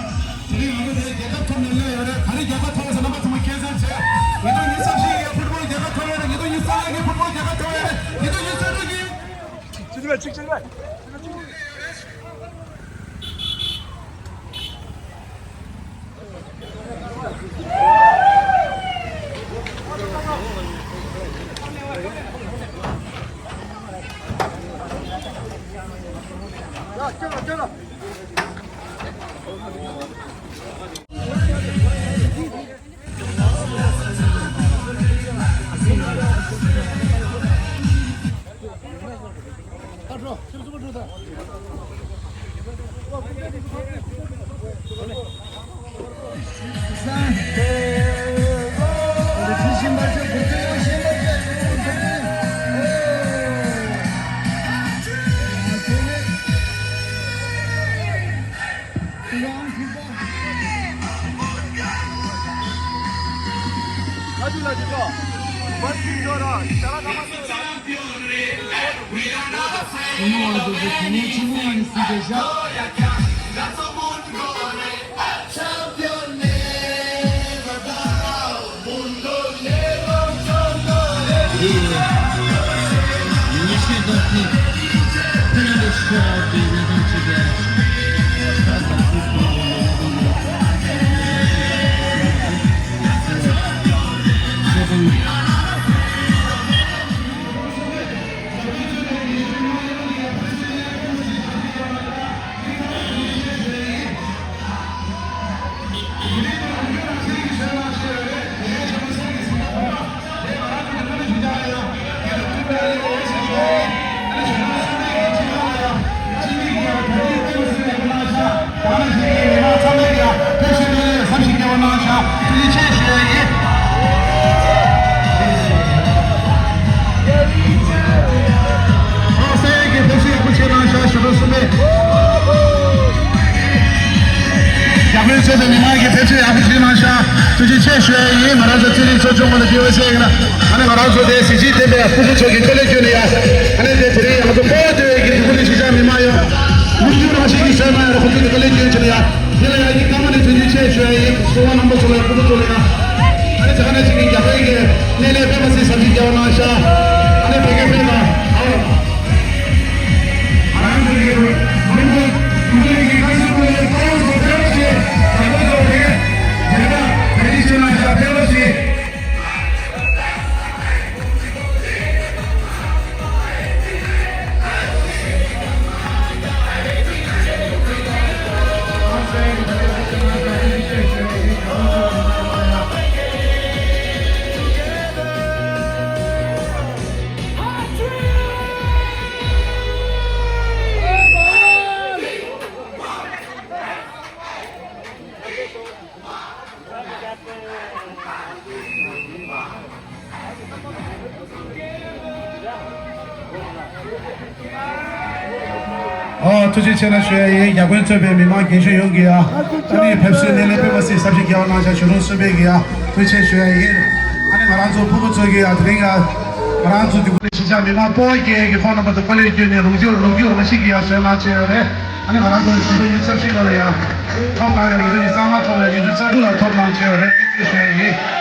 དེ་རིང་ང་ཚོ་དེ་རྒྱལ་ཁབ་ཐོག་ནས་སླེབས་ཡོད་རེད། ག་རེ་རྒྱལ་ཁབ་ཐོག་ཟེར་རྣམ་པ་ཚང་མ་ཁྱད་མཚར་བྱས། ཉིས་སྟོང་ཉི་ཤུ་རྩ་བཞི་གི་ཕུཊ་བོལ་རྒྱལ་ཁབ་ཐོབ་ཡོད་རེད། ཉིས་སྟོང་ཉི་ཤུ་རྩ་ལྔ་གི་ཕུཊ་བོལ་རྒྱལ་ཁབ་ཐོབ་ཡོད་རེད། ཉིས་སྟོང་ཉི་ཤུ་རྩ་དྲུག་གི། རྒྱ་དཔོན་གཙོས་པའི་མི་མང་གིས་ཕེབས་བསུ་ཡག་པོ་བྱས་གནང་ཤག་ཐུགས་རྗེ་ཆེ་ཞུ་ཡ་ཡིན། ང་རང་ཚོ་ཚན་རིག་ཚོགས་ཆུང་ངོས་ལ་དེ་བས་ཟེར་ཡིན་ན། ཨ་ནི་ང་རང་ཚོ་དེ་གཟི་བརྗིད་ལྡན་པའི་སྐུ་ཚབ་ཚོ་གི་ཁ་ལས་བསྐྱོན་ནས་ཡ། ཨ་ནི་དེ་དེ་རིང་ང་ཚོ་སྤོ་བོ་སྟོད་ཀྱི་འདུ་འགོད་ལས་གཞིས་ཆགས་མི་མང་ཡོད། མི་རྒྱུ་རང་བཞིན་གྱི་སོན་མ་ཡོད་ཁོ་ཚོ་གི་ཁ་ལས་བསྐྱོན་བྱས་ནས་ཡ། དེ་ལ་ཡ་ཡིན་སྐར་མ་ནས་ཐུགས་རྗེ་ཆེ་ཞུ་ཡ་ཡིན། སྐུ་ངོ་རྣམ་པ་ཚོ་ལ་ཡ་སྐུ་ངོ་ཚོ་ལ་ཡ། ཨ་ནི་ཇ་ཁ་ན་ཅིག་གི་རྒྱ་བོད་ཀྱི་གནས་ལས་དཔེ་མ་སྲིད་ཟབ་ཞིང་རྒྱས་པ་གནང་ཤག་ཨ་ནི་བོད་སྐད་ཕེབས་དང་ཨ། ཨོ། ཐུགས་རྗེ་ཆེ་གནང་ཞུ་ཡ་ཡིན། རྒྱ་དཔོན་གཙོས་པའི་མི་མང་རྒན་གཞོན་ཡོངས་ཀྱིས་ཡ། ཨ་ནི་ཕེབས་བསུའི་སྣེ་ལེན་དཔེ་མ་སྲིད་ཟབ་ཞིང་རྒྱས་པ་གནང་ཤག་བྱུ་རུང་གསུམ་པས་ཀྱིས་ཡ། ཐུགས་རྗེ་ཆེ་ཞུ་ཡ་ཡིན། ཨ་ནི་ང་རང་ཚོ་ཕྲུ་གུ་ཚོ་གིས་ཡ་དེ་རིང་ཡ། ང་རང་ཚོ་འདི་གུ་ནས་གཞིས་ཆགས་མི་མང་སྤོ་བོ་སྐྱེས་ཀྱི་ཁོང་རྣམ་པ་ཚོ་དཔའ་ལས་བསྐྱོན་ནས་ལུང་རྒྱུ་ལུང་རྒྱུ་རང་བཞིན་གྱིས་ཡ་བཟོས་གནང་བྱས་ཡོད་རེད། ཨ་ནི་ང་རང་ཚོ་ཞིང་འབྲོག་ཡུལ་ཚབ་ཞིག་ལ་ཡ། ཐོབ་གནང་ཡ་ལུང་རྒྱུ་ནི་གཙང་མ་ཐོབ་ལ་ཡུལ་རྒྱུ་རྩ་དྲུག་ལ་ཐོབ་གནང་བྱས་ཡོད་རེད། ཐུགས་རྗེ་ཆེ་ཞུ་ཡ་ཡིན།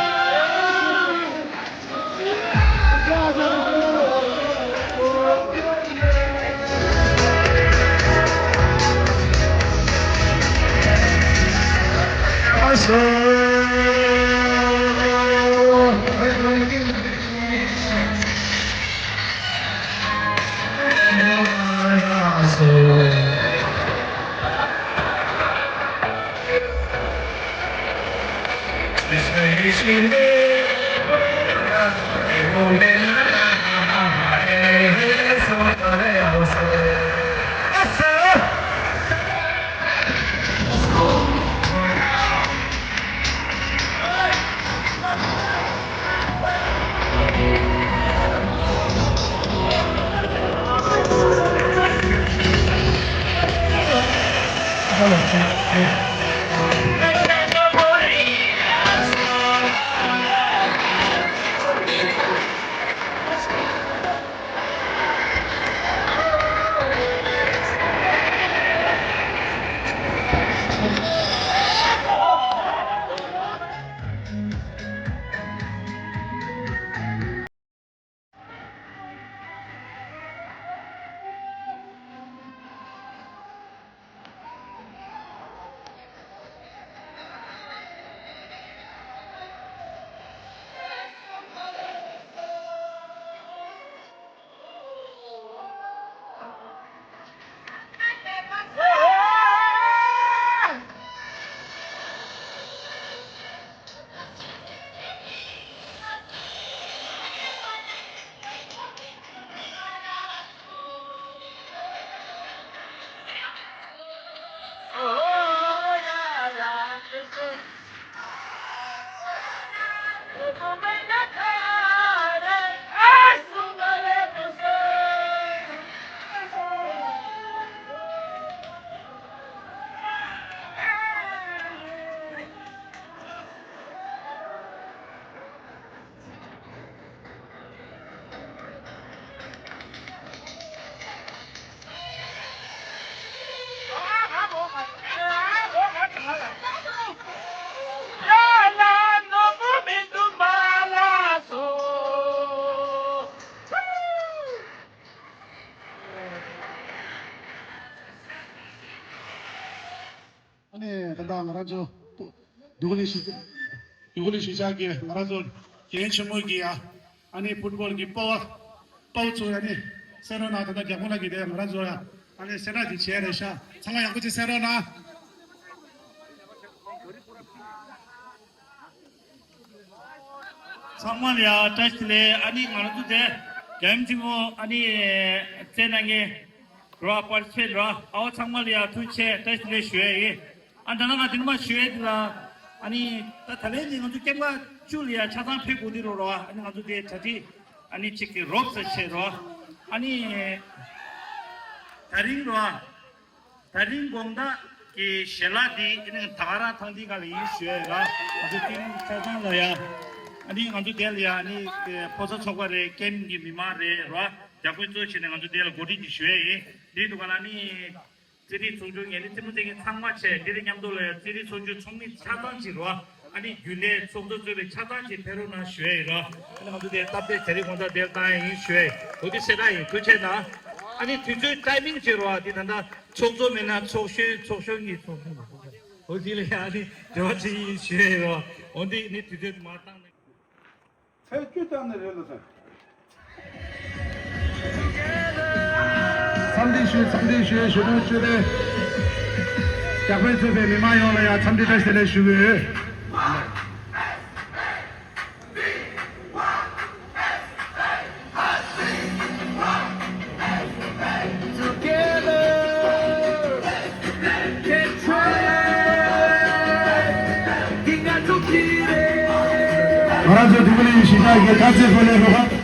དང་ང་རང་ཚོ་འདུག་ལི་ཞི་འདུག་ལི་ཞི་ཆགས་ཀྱི་ང་རང་ཚོ་རྒན་ཆེན་མོ་གི་ཡ་ཨ་ནི་ཕུཊ་བོལ་གྱི་པ་ཝར་པ་ཝར་ཚོ་ཨ་ནི་སེ་རོ་ན་ད་ལྟ་རྒྱ་ཕོ་ལ་གི་དེ་ང་རང་ཚོ་ཡ་ཨ་ནི་སེ་ར་གི་བྱས་རེད་ཤག་ཚང་མ་ཡག་པོ་ཅིག་སེ་རོ་ན། ཚང་མ་ལ་ཡ་བཀྲ་ཤིས་བདེ་ལེགས། ཨ་ནི་ང་རང་ཚོ་དེ་རྒྱལ་ཡུམ་ཆེན་མོ་ཨ་ནི་རྩེད་གནང་མཁན་རོ་པར་ཆེ་རོ་ཨ་བ་ཚང་མ་ལ་ཡ་ཐུགས་རྗེ་ཆེ་བཀྲ་ཤིས་བདེ་ལེགས་ཞུ་ཡ་ཡིན། ཨ་ད་ནང་ང་དེ་ནས་མ་ཞུ་ཡ་དེ་ལ་ཨ་ནི་ད་ད་ལན་ནི་ང་ཚོ་སྐྱེས་པ་བཅུ་ལ་ཡ་ཆ་ཚང་ཕེབས་དགོས་དེ་རོ་རོ་ཨ་ནི་ང་ཚོ་དེ་གྲ་སྒྲིག་ཨ་ནི་གཅིག་གི་རོབ་ཙམ་བྱས་རོ་ཨ་ནི་ད་རིང་རོ། ད་རིང་དགོང་དག་གི་ཞལ་ལག་འདི་ཨ་ནི་ད་ག་རང་ཐང་འདི་ག་ལ་ཡིན་ཞུ་ཡ་ཡོད་ལ། ང་ཚོ་ཏིང་ཆ་ཚང་ལ་ཡ། ཨ་ནི་ང་ཚོ་དེ་ལ་ཡ་ཨ་ནི་ཕོ་གསར་ཚོགས་པ་རེད། ཀེམ་གི་མི་མང་རེད་རོ། རྒྱ་དཔོན་གཙོ་བྱས་ནས་ང་ཚོ་དེ་ལ་གོ་སྒྲིག་ཅིག་ཞུ་ཡ་ཡིན། འདི་འདུག་ག་ལ་ནི། རྩེད་རིགས་ཚོགས་ཆུང་ངས་ནི་རྩེད་མོ་རྩེད་མཁན་ཚང་མ་བྱས་འདི་དང་མཉམ་དུ་ལ་ཡ་རྩེད་རིགས་ཚོགས་ཆུང་ཚོགས་མི་ཆ་ཚང་ཅིག་རོ། ཨ་ནི་རྒྱུན་ལས་ཚོགས་གཙོ་གཙོས་པའི་ཆ་ཚང་ཅིག་ཕེབས་རོགས་གནང་ཞུ་ཡ་ཡིན་རོ། ཨ་ནི་ང་ཚོ་དེ་སྟབས་བདེ་ཟེར་རིགས་གོང་ཚ་དེར་བཏང་ཡ་ཡིན་ཞུ་ཡ་ཡིན། འོ་དེ་བཤད་ན་ཡིན། ཐུགས་རྗེ་གནང་། ཨ་ནི་དུས་ཚོད་ཊའི་མིང་བྱེད་རོགས། ཨ་དེ་ད་ལྟ་ཚོགས་གཙོ་མེད་ན་ཚོགས་གཞོན་ཚོགས་གཞོན་གྱི་ཚོགས་གཞོན་མ་གཏོགས་འོ་དེ་ལ་ཡང་ཨ་ནི་འབྲེལ་བ་བྱེད་ཀྱི་ཡིན་ཞུ་ཡ་ཡིན་རོགས། འོ་འདི་ནི་དུས་ཚོད་མ་བཏང་ན། ཚེས་བཅུ་ཙམ་ནས་རེད་ལ་ཟེར། འཚམས་འདྲི་ཞུ། འཚམས་འདྲི་ཞུ། ཞུ་དོན་ཞུ་སྟེ། རྒྱ་དཔོན་གཙོས་པའི་མི་མང་ཡོངས་ལ་ཡང་འཚམས་འདྲི་བཀྲ་ཤིས་བདེ་ལེགས་ཞུ་གི་ཡོད། ང་རང་ཚོ་དུས་བླ་ཡི་གཞིས་ཆགས་ཀྱི་དཀའ་ཚེགས་ཁོ་ནའི་རུ་ཁག་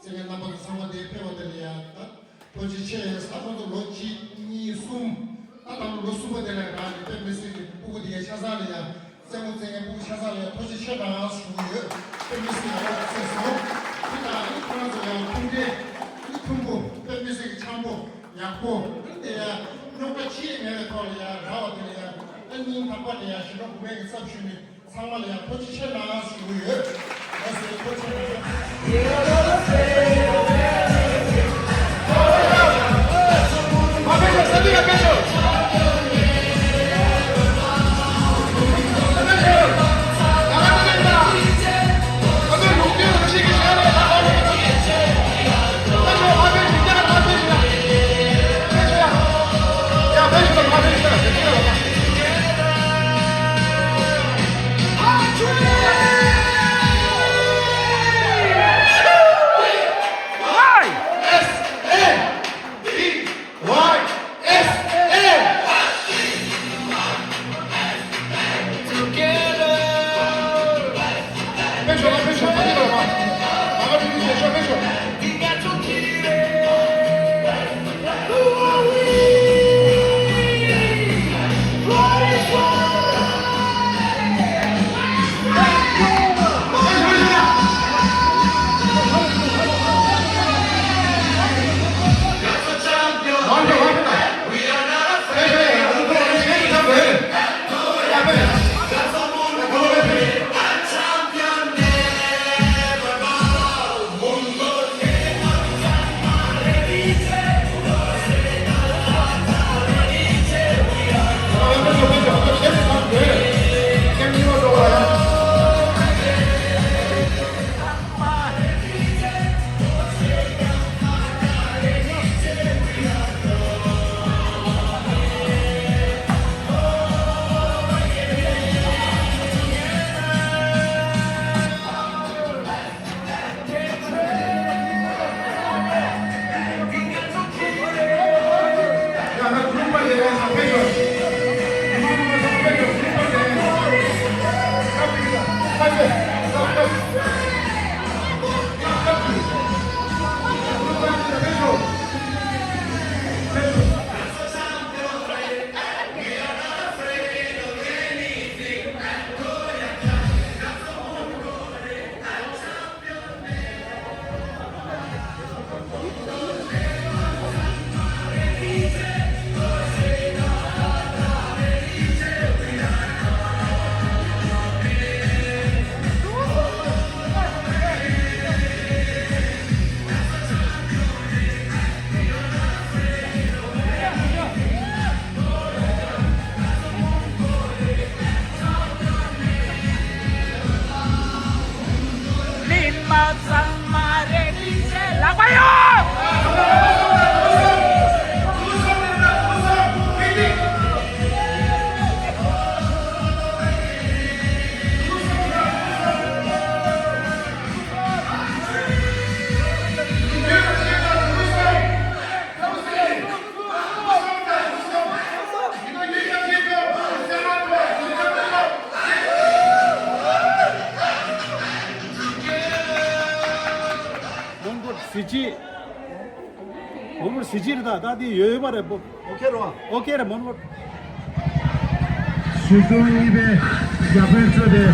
བརྩེ་ལྡན་རྣམ་པ་ཚང་མ་འདིར་ཕེབས་པ་དེ་ལ་ཡང་ཐུགས་རྗེ་ཆེ། ད་ཁོང་ཚོ་ལོ་གཅིག་གཉིས་གསུམ། ད་ད་ལོ་གསུམ་པ་དེ་ལ་རང་གི་དཔེ་མི་སྲིད་ཀྱི་སྤུ་གུ་དེ་གའི་ཆ་ཚང་ལ་ཡང་། རྩེད་མོ་རྩེ་མཁན་སྤུ་གུ་ཆ་ཚང་ལ་ཡང་ཐུགས་རྗེ་ཆེ་གནང་ཞུ་གི་ཡོད། དཔེ་མི་སྲིད་ཡག་པོ་ཞིག་བརྩེས་སོང་། དེ་དང་ཨ་ནི་ཁོ་རང་ཚོ་ཡང་ཐུགས་འདྲེ་ཨ་ནི་ཐུམ་པོ་དཔེ་མི་སྲིད་ཀྱི་འཆམ་པོ་ཡག་པོ། ཨ་ནི་དེ་ཡང་རྙོག་དྲ་ཅི་ཡང་མེད་པའི་ཐོག་ལ་ཡང་རག་པ་དེ་ལ་ཡང་ཨ་སྙིང་ཐག་པ་ནས་ཡང་ཞེ་དྲག་གུས་པའི་གི་ཚབ་ཞུས་ནས། ཚང་མ་ལ་ཡང་ཐུགས་རྗེ་ཆེ་གནང་ཞུ་གི་ཡོད། ལགས་སོ། ཐུགས་རྗེ་ཆེ་གནང་། གཟི་བརྗིད། མོན་གྷོ་གཟི་བརྗིད་རེད། ད་ད་དེ་ཡོད་ཡོད་པ་རེད་པོ། ཨོ་ཁེ་རེད་པ། ཨོ་ཁེ་རེད། མོན་གྷོ། གཞིས་གྲོང་གཉིས་པའི་རྒྱ་དཔོན་གཙོས་པའི་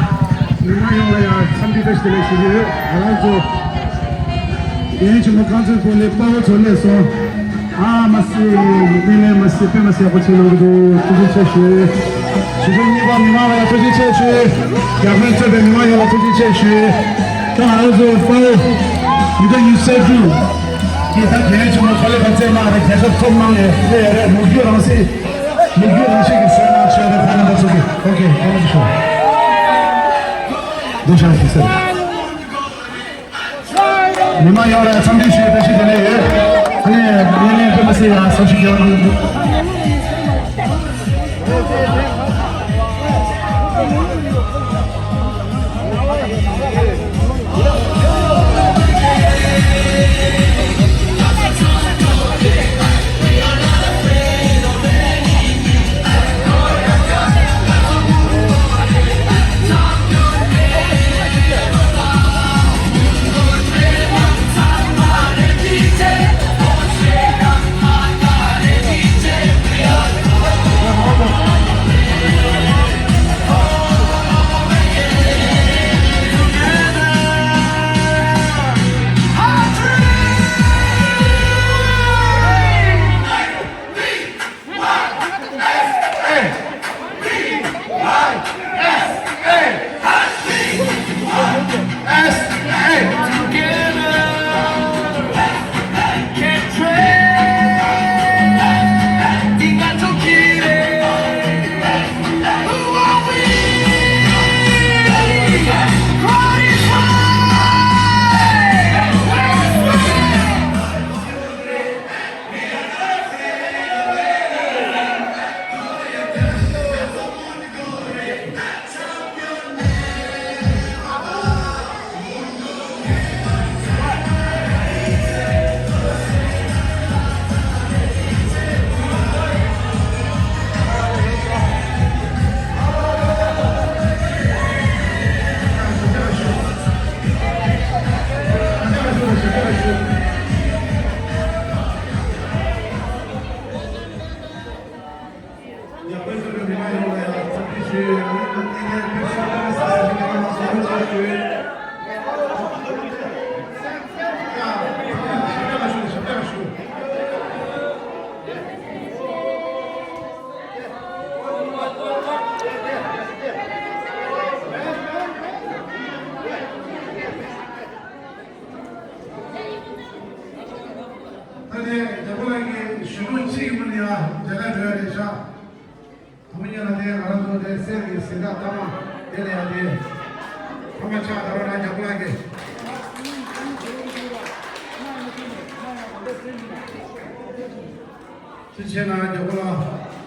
མི་མང་ཡོངས་ལ་ཡང་འཚམས་འདྲི་བཀྲ་ཤིས་བདེ་ལེགས་ཞུ་གི་ཡོད། ང་རང་ཚོ་རྒན་ཆེན་མོ་རྐང་རྩེད་སྤོ་ལོའི་དཔའ་བོ་ཚོ་སླེབས་སོང་། ཨ་མ་སི། སྣེ་ལེན་མ་སི་དཔེ་མ་སྲིད་ཡག་པོ་བྱས་གནང་གི་འདུག་ཐུགས་རྗེ་ཆེ་ཞུ། གཞིས་གྲོང་གཉིས་པ་མི་མང་ལ་ཡང་ཐུགས་རྗེ་ཆེ་ཞུ། རྒྱ་དཔོན་གཙོས་པའི་མི་མང་ཡོངས་ལ་ཐུགས་རྗེ་ཆེ་ཞུ། ད་ང་རང་ཚོ་དཔའ་བོ། You don't use safe room. ཁྱེད་ད་རྒན་ཆེན་མོ་ཁ་ལས་ཁ་རྩེད་མ་རེད། རྒྱལ་ཁབ་ཐོབ་གནང་ནས་ལས་རེད། མུ་རྒྱུད་རང་སྲིད། མུ་རྒྱུད་རང་སྲིད་ཀྱི་སྲོལ་ནང་ཆོས་རེད། ཁ་ལས་ཁ་ཚུགས་ཀྱི། ཨོ་ཁེ། ཁ་ལས་ཁ་ཚུགས། འདུག་ཤག་ཞུ་ཟེར། མི་མང་ཡོངས་ལ་འཚམས་འདྲི་ཞུ་བའི་བཀྲ་ཤིས་བདེ་ལེགས་ཡོད། ཨ་ནི་སྣེ་ལེན་དཔེ་མ་སྲིད་ཡག་སོ་ཞིག་ཡོད། ད་ནི་རྒྱལ་པོ་ལགས་ཀྱིས་གཞོན་ནུ་གཅིག་གི་མི་ལ་ཡང་མཇལ་ཁ་འགྲོ་ཡ་རེད་ཤག་དང་པོ་ཉིད་ལ་དེ་ང་རང་ཚོ་དེ་གསེར་གྱི་གཟེངས་རྟགས་ཐོག་མ་དེ་ལ་ཡང་དེ་ཐོག་མ་ཆགས་ད་རོགས་ན་རྒྱལ་པོ་ལགས་ཀྱིས། ཐུགས་རྗེ་ཆེ་གནང་རྒྱལ་པོ་ལགས།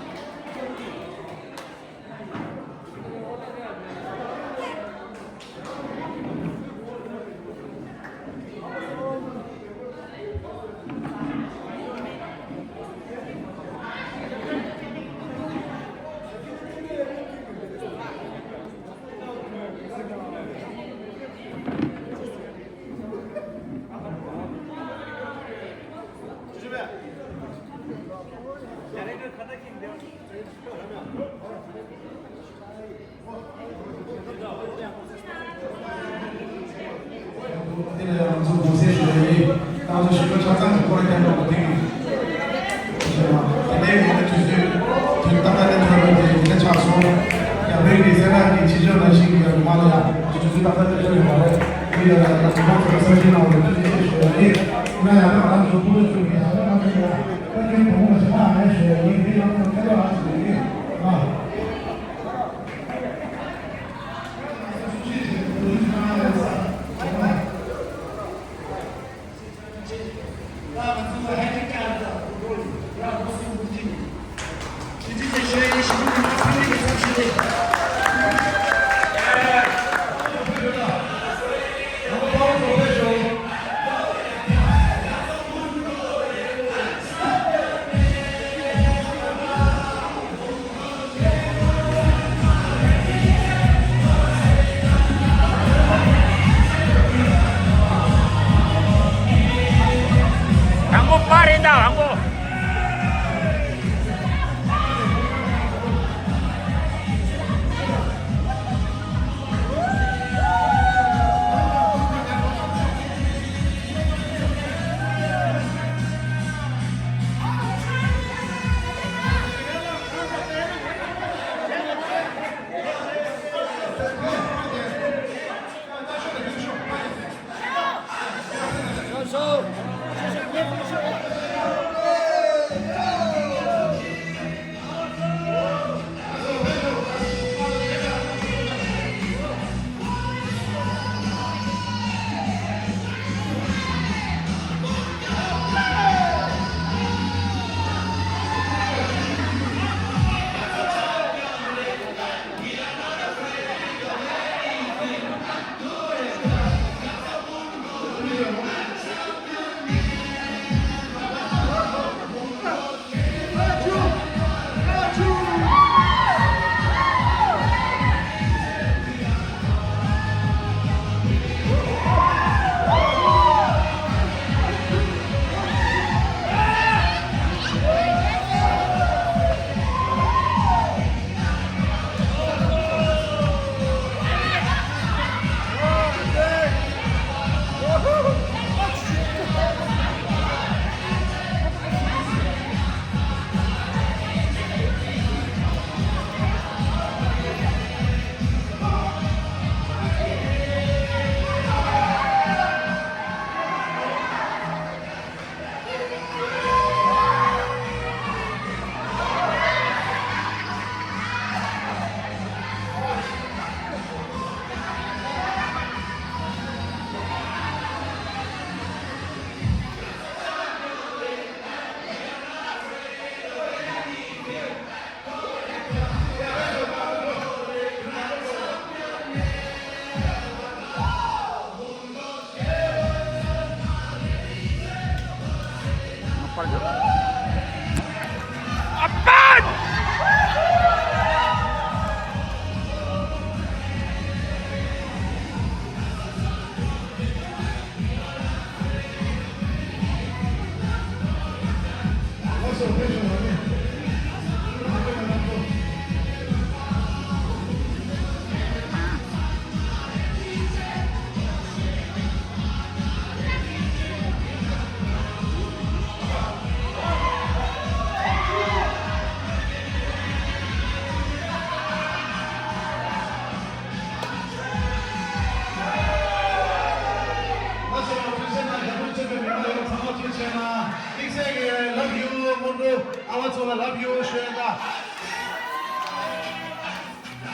དེ་ལ་ཡང་ང་ཚོ་དགོངས་སེལ་ཞུ་ཡ་ཡིན། ང་ཚོ་ཞིང་པ་ཆ་ཚང་གི་སྐོར་རྒྱབ་པ་དེ་གི་ཞེས་ན། དེ་ནས་ཡིན་ན་དུས་ཚོད་དུས་ཏག་ཏག་ནས་ཐོན་པ་དེ་དེ་འདྲ་ཆགས་སོང་། རྒྱ་བོད་ཀྱི་སེ་ར་གི་ཕྱི་ཕྱོགས་ལ་ཞིག་གི་ཡར་མ་ལ་ཡང་དུས་ཚོད་ཏག་ཏག་ནས་ཐོན་ཡོད་མ་རེད། དེ་ཡ་ལ་ཡང་ང་ཚོ་གསར་བརྗེ་གནང་བ་ལ་ཐུགས་རྗེ་ཆེ་ཞུ་ཡ་ཡིན། ང་ཡང་ང་ཚོ་ཕུ་བོ་ཚོ་གི་ཡང་ང་ཚོ་ཡང་ཕ་ཁྱོད་བུ་མོ་ཞིག་ལྷག་མེད་ཞུ་ཡ་ཡིན། དེ་ཡང་ཁྱོད་ཁྱེད་རང་ཞིག་ཡིན་ཨ།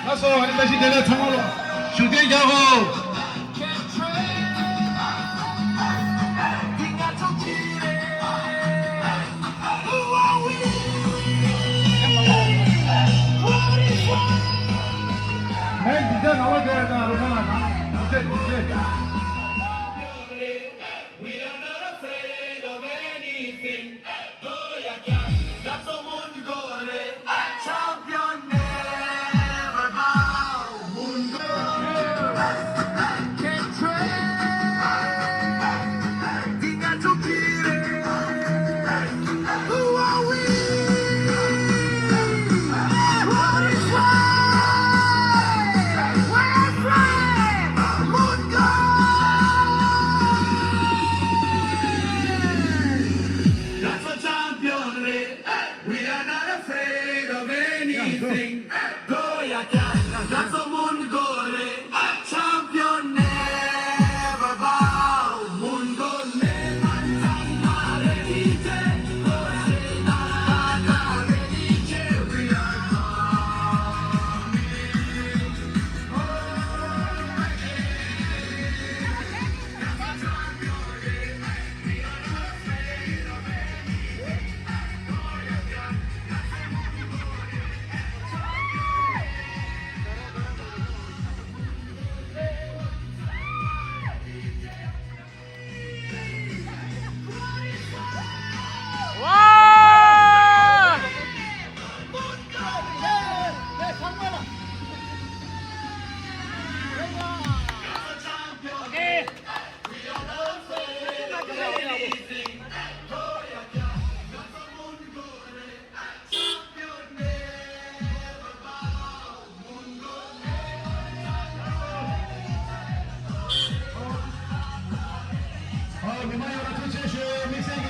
ལགས་སོ། ཨ་ནི་བཀྲ་ཤིས་བདེ་ལེགས། ཚང་མ་ལ་བཞུགས་གདན་རྒྱག་གོ།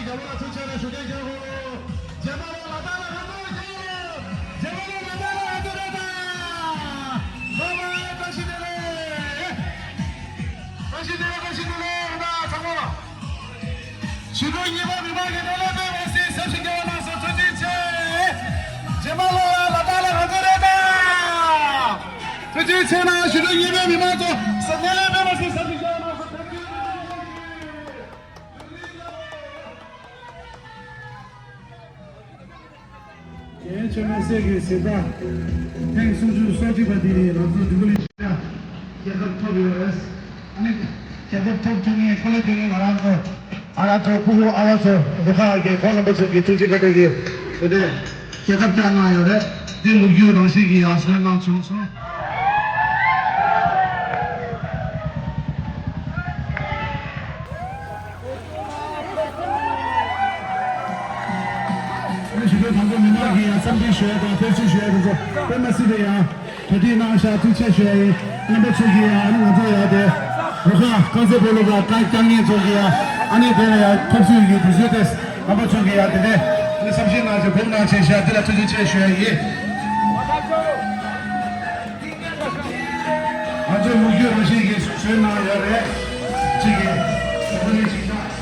རྒྱལ་བ་ལ་ཐུགས་རྗེ་ཆེ་ཞུ་རྒྱུ་ཡིན། རྒྱལ་བ་ལ་ལ་དྭགས་ལ་རང་དབང་ཡོད། རྒྱལ་བ་ལ་ལ་དྭགས་ལ་རང་དབང་ཡོད། ལགས་སོ། བཀྲ་ཤིས་བདེ་ལེགས། བཀྲ་ཤིས་བདེ་ལེགས། བཀྲ་ཤིས་བདེ་ལེགས། རེད་ད་ཚང་མ། ཞི་ཁྲོ་གཉིས་པ་མི་མང་གི་ནོར་ལ་དཔེ་མ་སྲིད་ཟབ་ཞིག་རྒྱལ་བ་ལགས་སོ། ཐུགས་རྗེ་ཆེ། རྗེས་མ་ལ་ལ་ལ་དྭགས་ལ་རང་དབང་རེད་ད། ཐུགས་རྗེ་ཆེ་ན་ཞི་ཁྲོ་གཉིས་པའི་མི་མང་ཚོ་ས་གནས་ལ་དཔེ་མ་སྲིད་ཟབ་ཞིག་རྒྱལ་བ་ལགས་སོ། ཐུགས་རྗེ་ཆེ། རྒན་ཆོས་སྨན་སྲས་ཀྱི་གཟི་རྩ། ཐེངས་སུམ་ཅུ་སོ་གཅིག་པ་འདི་ནི་ང་ཚོ་འབྲུག་པ་ལི་ཤི་ཡ་རྒྱལ་ཁབ་ཐོབ་ཡོད་རེད། ཨ་ནི་རྒྱལ་ཁབ་ཐོབ་ཐུབ་མཁན་ཁོ་ལ་དེ་ནི་ང་རང་ཚོ་ཨ་ར་ཚོ་ཕྲུ་གུ་ཨ་བ་ཚོ་རུ་ཁག་གི་ཁོང་རྣམ་པ་ཚོ་གི་ཐུགས་རྗེ་བཀའ་དྲིན་གྱིས་དེ་ནས་རྒྱལ་ཁབ་བསྐྱངས་གནང་ཡོད་རེད། དེ་ལོ་རྒྱུས་རང་བཞིན་གྱིས་ཡར་སོན་གནང་བྱུང་སོང་། ཞུ་སྐུལ་དང་པོ་མི་མང་གིས་ཡང་འཚམས་འདྲི་ཞུ་ཡ་དང་ཐུགས་རྗེ་ཆེ་ཞུ་ཡ་དེ་ཚོ་དཔེ་མ་སྲིད་པའི་ཡང་གྲ་སྒྲིག་གནང་ཤག་ཐུགས་རྗེ་ཆེ་ཞུ་ཡ་ཡིན། རྣམ་པ་ཚོ་གིས་ཡང་ང་ཚོ་ཡང་དེ་རུ་ཁག་རྐང་རྩེད་སྤོ་ལོ་ཁག་རྐང་རྐྱང་ངེས་ཚོ་གིས་ཡང་ཨ་ནི་དེ་ལ་ཡང་ཐོབ་ཚུལ་གྱི་དུས་ཚོད་དེ་རྣམ་པ་ཚོ་གིས་ཡང་དེ་ནས་ཨ་ནི་བསམ་ཤེས་གནང་ཞག་སྒུག་གནང་བྱས་ཤག་དེ་ལ་ཐུགས་རྗེ་ཆེ་ཞུ་ཡ་ཡིན། ང་ཚོའི་ལོ་རྒྱུས་རང་བཞིན་གྱིས་བཟོས་གནང་ཡོད་རེད། གཅིག་གིས་དེ་ཚོ་ནས་ཅིག་ཆགས།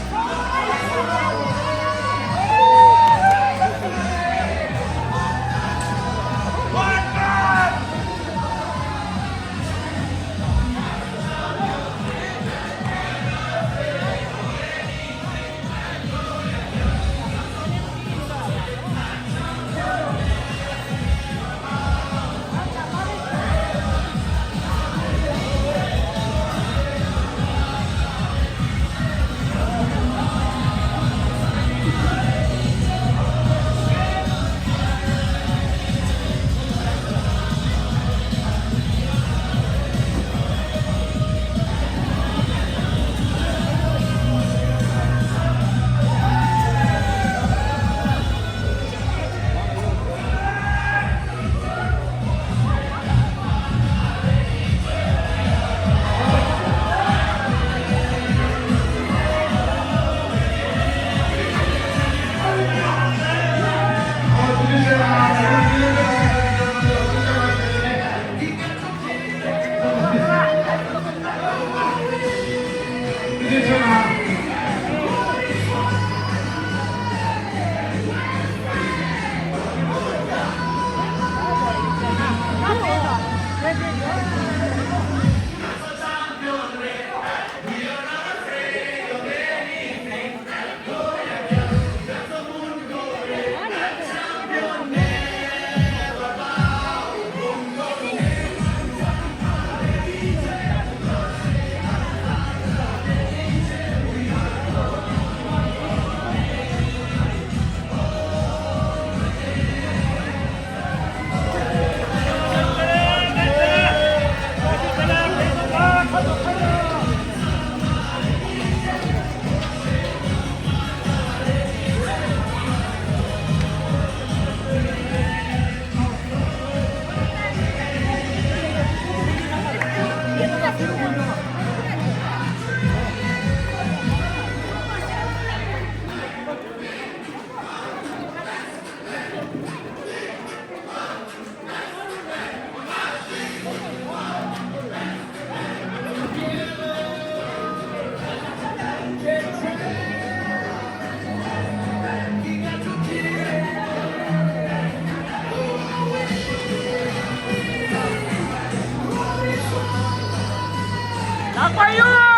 ལག་པ་གཡུག་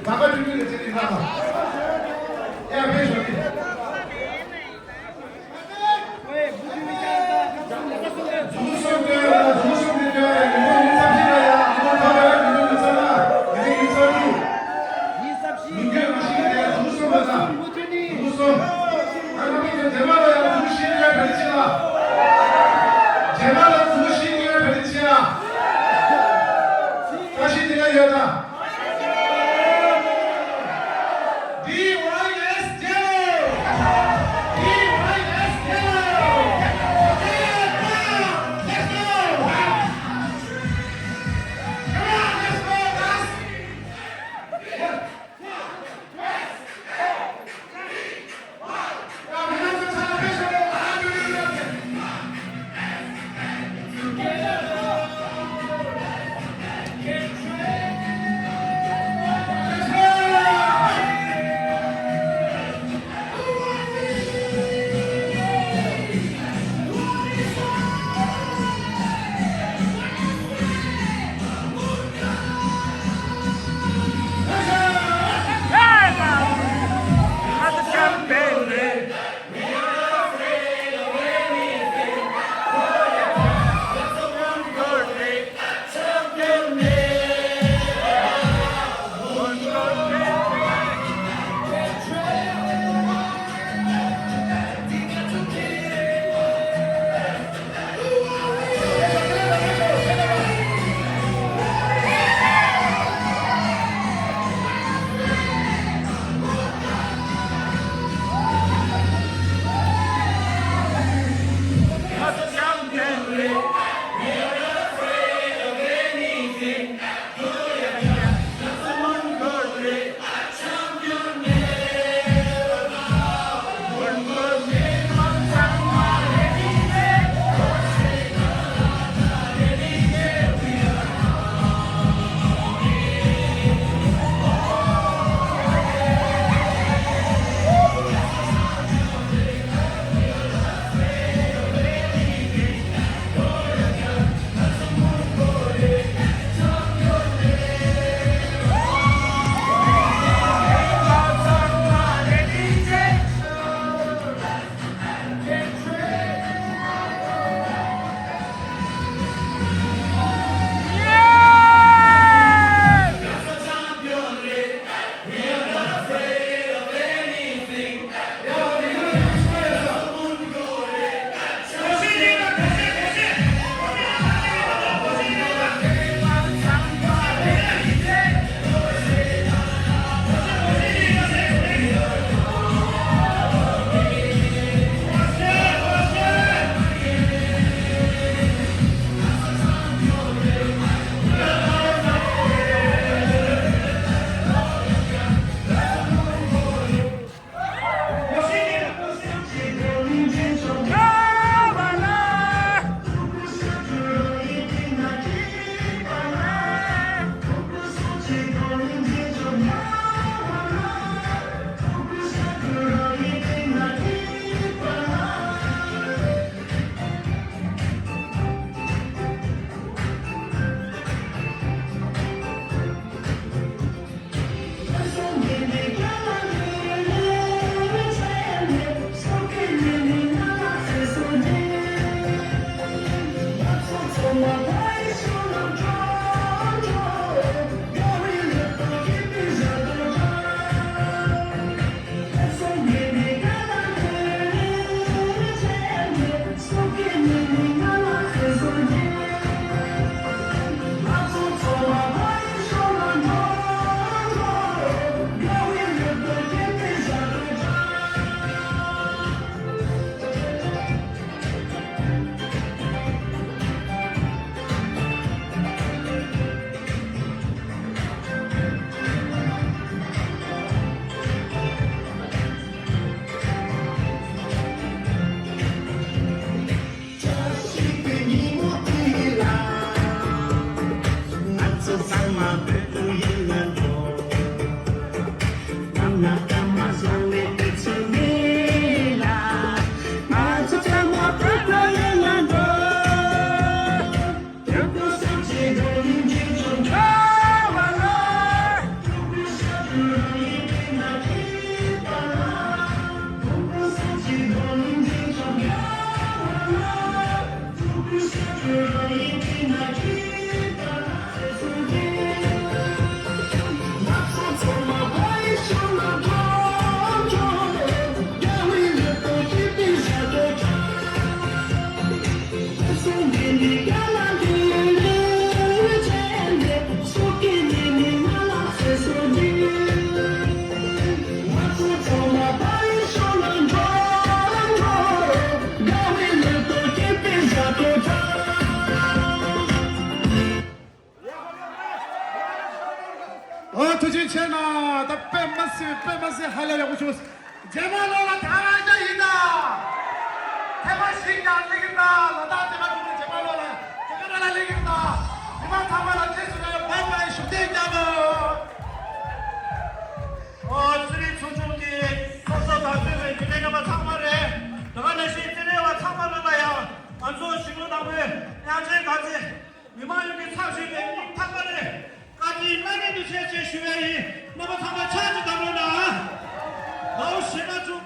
ད་ག་ཅུང་ཅུང་ལས་བྱེད་ཀྱི་ལྷ་དང་། ཡ་ཕེབས་ཤོག་གི། ཟུར་གསུམ་དེ་ཟུར་གསུམ་དེ་ཡིན་པ་ཡིན་ཚབ་ཤིག་ལ་ཡ་ཨ་མ་ཐོ་རེ་ཡིན་ཚབ་ལ་ཡིན་ཚབ་ལུགས་ཡིན་ཚབ་ལུགས། ལུགས་རྒྱུད་མ་ཤེས་ཀྱི་དེ་ཟུར་གསུམ་པ་དང་། ཟུར་གསུམ། ཨ་ནི་མི་ཚོ་རྗེས་མ་ལ་ཡང་ཟུར་ཤེས་ཀྱི་ཡོད་བྲེལ་ཆེ་ལ། རྗེས་མ་ལ་ཟུར་ཤེས་ཀྱི་ཡོད་བྲེལ་ཆེ་ལ། བཀྲ་ཤིས་བདེ་ལེགས་ཡོད་ད། ཐུགས་རྗེ་ཆེ་གནང་། ད་དཔེ་མ་སྲིད་དཔེ་མ་སྲིད་ཧ་ལས་ཡག་པོ་བྱུང་། རྗེས་མ་ལོ་ལ་ཐང་རང་རྒྱ་ཡིན་ད། ཐེངས་མ་ཞིག་ཀྱང་སླེབས་ཀྱི་ཡིན་ད། ལ་དྭགས་ཚེ་མ་གྲུབ་ནས་རྗེས་མ་ལོ་ལ་རྒྱ་གར་ལ་སླེབས་ཀྱི་ཡིན་ད། མི་མང་ཚང་མ་ལ་རྗེས་སུ་ཡི་རང་བའི་བའི་ཞུ་བདེ་རྒྱབ། ཨོ་ཚེ་རིང་ཚོགས་ཆུང་གི་ཚོགས་གཙོ་དང་འཐུས་མི་རྒྱུན་ལས་རྣམ་པ་ཚང་མ་རེད། དེ་ག་ནང་བཞིན་རྩེད་འགྲན་བ་ཚང་མ་ལ་ལ་ཡང་ང་ཚོ་གཞིས་ལུས་དང་པོའི་དབྱངས་ཅན་དགའ་ཚལ། མི་མང་ཡོངས་ཀྱི་ཚབ་ཞུས་ཏེ་སྙིང་ཐག་པ་ནས་བཀའ་དྲིན་བླ་མེད་དུ་ཆེ་ཞེས་ཞུ་བ་ཡིན། རྣམ་པ་ཚང་མ་ཕྱག་ཅིག་བརྡབ་རོགས་གནང་། ལའོ་ཞེ་ན་ཆུ།